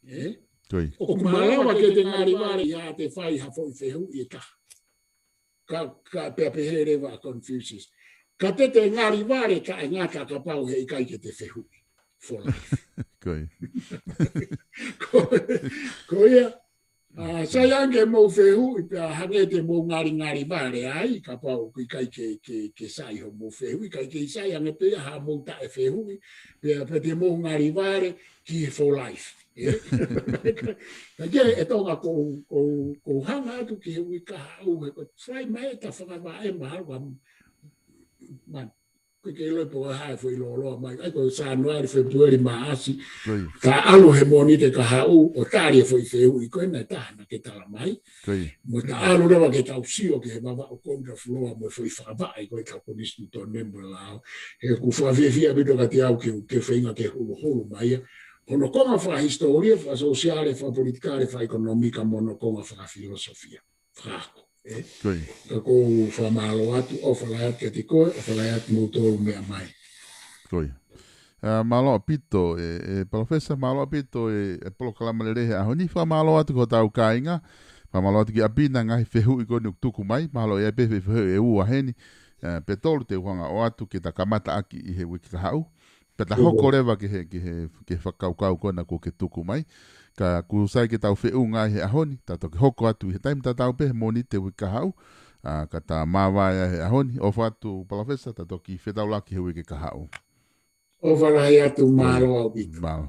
ʻE? Ko ia. ʻOku malava ke te ngali vale ʻi haʻate fai ha foʻi fehuʻi ʻe taha. Ka, ka pea pehē leva ʻa Confucius. Ka te te ngali vale taʻengata kapau he ʻikai ke te fehuʻi. For life. Ko ia. Ko, ko ia, ʻa, sai ange mou fehuʻi, pea hangē te mou ngalingali vale ai, kapau ʻoku ʻikai ke, ke, ke sai hoʻomou fehuʻi, ʻikai ke sai ange pē ia haʻamou taʻefehuʻi, pea, pea te mou ngali vale ki he for life. ʻE? Ka ke ʻe Tonga ʻoku, ʻoku, ʻoku hanga atu ki he uike kahaʻu, he ko e fai mai ʻeta fakavaʻe mahalo ka, man, ʻoku ʻikai ke ʻilo pe ko e hā e foʻi lōloa mai. ʻAi ko Sānuali, Fēpueli, Maʻasi. Ko ia. Ka ʻalu he Mōnite kahaʻu, ʻo tali e foʻi fehuʻi ko ē naʻe taha naʻa ke tala mai. Ko ia. Mo ta ʻalu leva ke tau sio ki he Vavaʻu Konga Fuloa mo e foʻi fakavaʻe ko ē ʻetau konisitūtone mo e lao. He ʻoku fakafiefia ʻaupito kiate au ke, ke feinga ke huluhulu mai ia. Hono konga fakahisitōlia, fakasōsiale, fakapolitikale, fakaʻekonōmika, mo hono konga fakafilosofia. Fakaako, ʻe? Ko ia. Ka ʻoku ou fakamālō atu, ʻofa lahi atu kiate koe, ʻofa lahi atu kimoutolu meʻa mai. Ko ia. ʻA, mālō ʻaupito, ʻe, ʻe Palōfesa, mālō ʻaupito, ʻe, ʻe polokalama lelei he ʻaho ni, fakamālō atu ki hotau kāinga, fakamālō atu ki ʻapi, ngaahi fehuʻi ko eni ʻoku tuku mai, mahalo ʻe ʻi ai pē fehuʻi ʻe ua heni, ʻa, pe tolu te u hanga ʻo ʻoatu ke ta kamata ʻaki ʻi he uike kahaʻu. Pea ta hoko leva ki he, ki he, ki he fakakaukau ko ena kuo ke tuku mai. Ka ʻoku sai ke tau feʻunga ai he ʻaho ni, ta toki hoko atu ʻi he taimi tatau pē he Mōnite uike kahaʻu, ʻa, ka ta māvae ai he ʻaho ni, ʻofa atu Palōfesa, ta toki fetaulaki he uike kahaʻu. ʻOfa lahi atu, mālō ʻaupito. Mālō.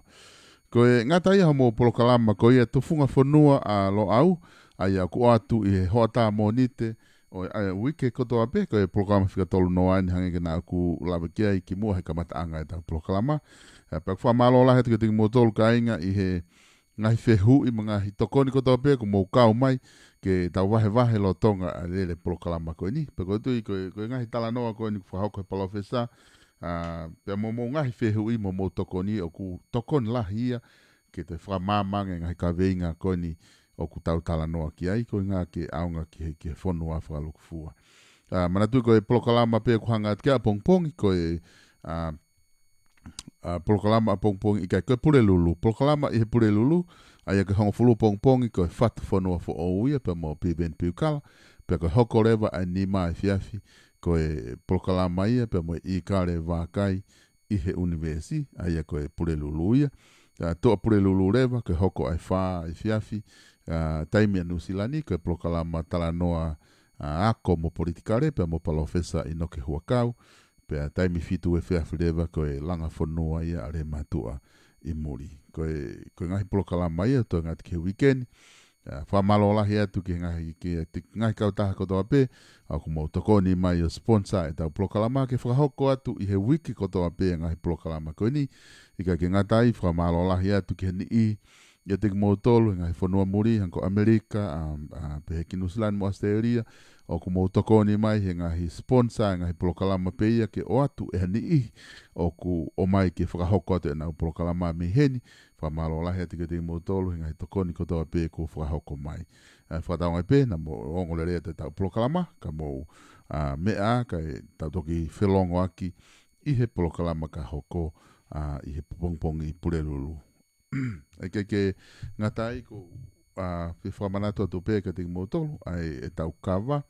Ko e ngata ia hoʻomou polokalama ko ia Tufunga Fonua ʻa Loʻau, ʻa ia ʻoku ʻoatu ʻi he hoʻatā Mōnite, ʻo e, ʻa e uike kotoa pē, ko e polokalama fika tolu noa eni hangē ko ena ʻoku lave ki ai kimuʻa he kamataʻanga ʻetau polokalama. ʻA, pea ʻoku fakamālō lahi atu kiate kimoutolu kāinga ʻi he ngaahi fehuʻi mo e ngaahi tokoni kotoa pē ʻoku mou kau mai ke tau vahevahe lolotonga ʻa e lele polokalama ko eni. Pea ʻoku ou tui ko e, ko e ngaahi talanoa ko eni ʻoku fakahoko he Palōfesa, ʻa, pea mo hoʻomou ngaahi fehuʻi mo hoʻomou tokoni ʻoku tokoni lahi ia ke toe fakamaama ange ngaahi kaveinga ko eni ʻoku tau talanoa ki ai, ko e ʻuhinga ke ʻaonga ki he, ki he fonua fakalūkufua. ʻA, manatuʻi ko e polokalama pē ʻoku hanga atu ki ai ʻapongipongi, ko e, ʻa, ʻa, polokalama ʻapongipongi ʻikai ko e Pulelulu. Polokalama ʻi he Pulelulu, ʻa ia ko e hongofulu pongipongi, ko e Fatu Fonua Foʻou ia, pea mo Piveni Piukala, pea ko e hoko leva ʻa e nima efiafi, ko e polokalama ia, pea mo e ʻIkale Vākai, ʻi he ʻunivēsi, ʻa ia ko e Pulelulu ia. ʻA, Tuʻapulelulu leva, ko e hoko ʻa e fā efiafi, ʻa, taimi ʻa Nuʻusila ni, ko e polokalama talanoa, ʻa, ako mo politikale, pea mo Palōfesa ʻInoke Huʻakau, pea taimi fitu efiafi leva, ko e Langa Fonua ia ʻa Lēmatuʻa ʻi muli. Ko e, ko e ngaahi polokalama ia, toe ngata ki he uike ni, ʻA, fakamālō lahi atu ki he ngaahi, ki he ngaahi kautaha kotoa pē, ʻa, ʻoku mou tokoni mai ʻo sponsor ʻetau polokalama ke fakahoko atu ʻi he uike kotoa pē ngaahi polokalama ko eni. ʻIkai ke ngata ai, fakamālō lahi atu ki he niʻihi ʻiate kimoutolu he ngaahi fonua muli, hangē ko ʻAmelika, ʻa, ʻa, pehē ki Nuʻusila ni mo ʻAositelēlia, ʻoku mou tokoni mai he ngaahi sponsor, ngaahi polokalama pē ia ke ʻoatu ʻe he niʻihi ʻoku ʻomai ke fakahoko atu ʻenau polokalama mei heni. Fakamālō lahi atu kiate kimoutolu he ngaahi tokoni kotoa pē kuo fakahoko mai. ʻA, fakatauange pē naʻa mou ongoongolelei atu ʻetau polokalama, ka mou, ʻa, meʻa, kae tau toki felongoaki ʻi he polokalama ka hoko, ʻa, ʻi he pongipongi Pulelulu. ʻIkai ke ngata ai, ʻoku ʻa, fie fakamanatu atu pē kiate kimoutolu, ʻa e, ʻetau kava,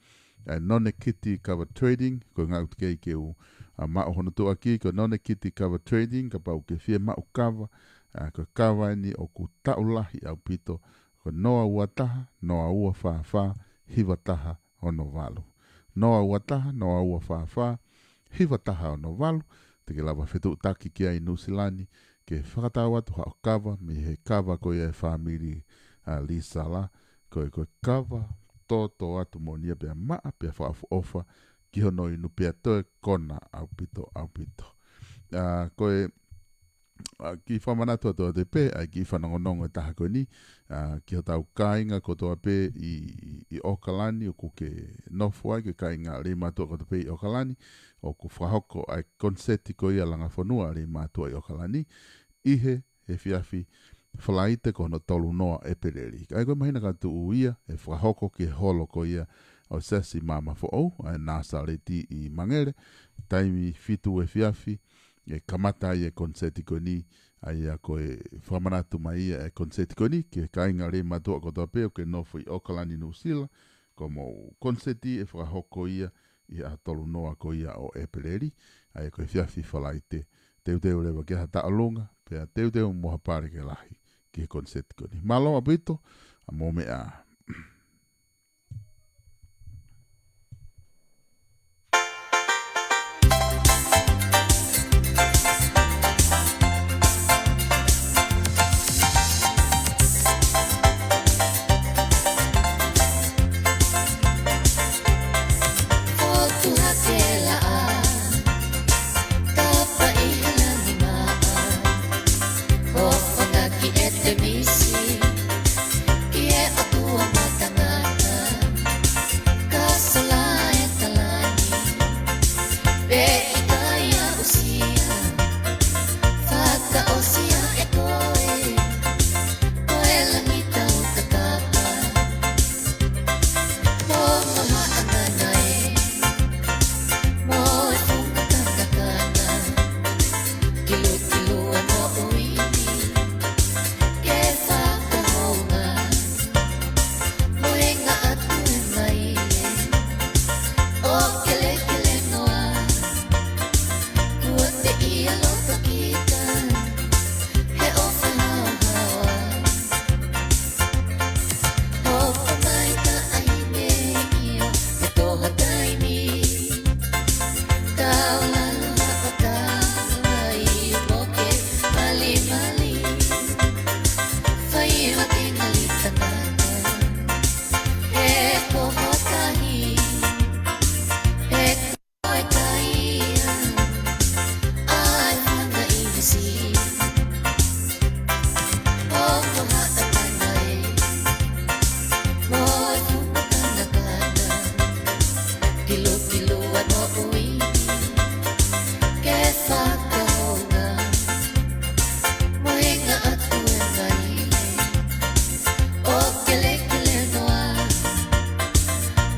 ʻa e Nonekiti Kava Trading, ko e ngāue teʻeki ai ke u, ʻa, maʻu hono tuʻuaki, ko e Nonekiti Kava Trading, kapau ʻoku ke fie maʻu kava, ʻa, ko e kava eni ʻoku taʻu lahi ʻaupito, ko e noa ua taha, noa ua fā fā, hiva taha ono valu. Noa ua taha, noa ua fā fā, hiva taha ono valu, te ke lava fetuʻutaki ki ai Nuʻusila ni, ke fakatau atu haʻo kava, mei he kava ko ia e fāmili, ʻa, Lisala, ko e, ko e kava, toto atu moʻoni ia pea maʻa, pea fakaʻofoʻofa, ki hono inu pea toe kona ʻaupito, ʻaupito. ʻA, ko e, ʻa, kiʻi fakamanatu atu atu pē, ʻa e kiʻi fanongonongo ʻe taha ko eni, ʻa, ki hotau kāinga kotoa pē ʻi, ʻi, ʻi ʻOkalani ʻoku ke nofo ai, ko e kāinga Leimātuʻa kotoa pē ʻi ʻOkalani, ʻoku fakahoko ʻa e koniseti ko ia Langa Fonua Leimātuʻa ʻi ʻOkalani, ʻi he, he efiafi Falaite ko hono tolu noa ʻEpeleli. ʻA ia ko e māhina ka tuʻu ia, ʻe fakahoko ki he holo ko ia ʻo e Siasi Maama Foʻou, ʻa e Nāsaleti ʻi Mangere, taimi fitu efiafi, ʻe kamata ai e koniseti ko eni, ʻa ia ko e fakamanatu mai ia e koniseti ko eni, ki he kāinga Leimātuʻa kotoa pē ʻoku ke nofo ʻi ʻOkalani Nuʻusila, ko hoʻomou koniseti ʻe fakahoko ia ʻi he ʻaho tolu noa ko ia ʻo ʻEpeleli, ʻa ia ko e efiafi Falaite, teuteu leva ke ha taʻolunga, pea teuteu mo ha pale ke lahi, ki he koniseti ko eni. Mālō ʻaupito, ʻa mou meʻa. Fotu hake laʻā, tapa ʻi he langi maʻa, ʻo fanga ki ʻEtemisi, ki he ʻOtua matangata, ka sola e talani, pe ʻikai aʻusia, fakaʻosi ʻe koe, ko e langi tau kakapa. Mo e haʻa nanae, mo e funga kanakana, kilukilu e moʻui ni, ke fakahounga, mo e ngaahi atu e maile, ʻo kelekele noa, kuo teʻia loto kita, he ʻofa haohaoa. Hoko mai taʻahine ʻio, he toho taimi. Kau lalo haʻo tau ai mo ke malimali. Fai matengali tangata. He ko hotahi. He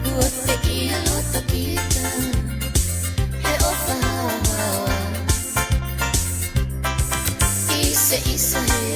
Kuo teʻia loto kita, he ʻofa haohaoa. ʻIsa, ʻisa he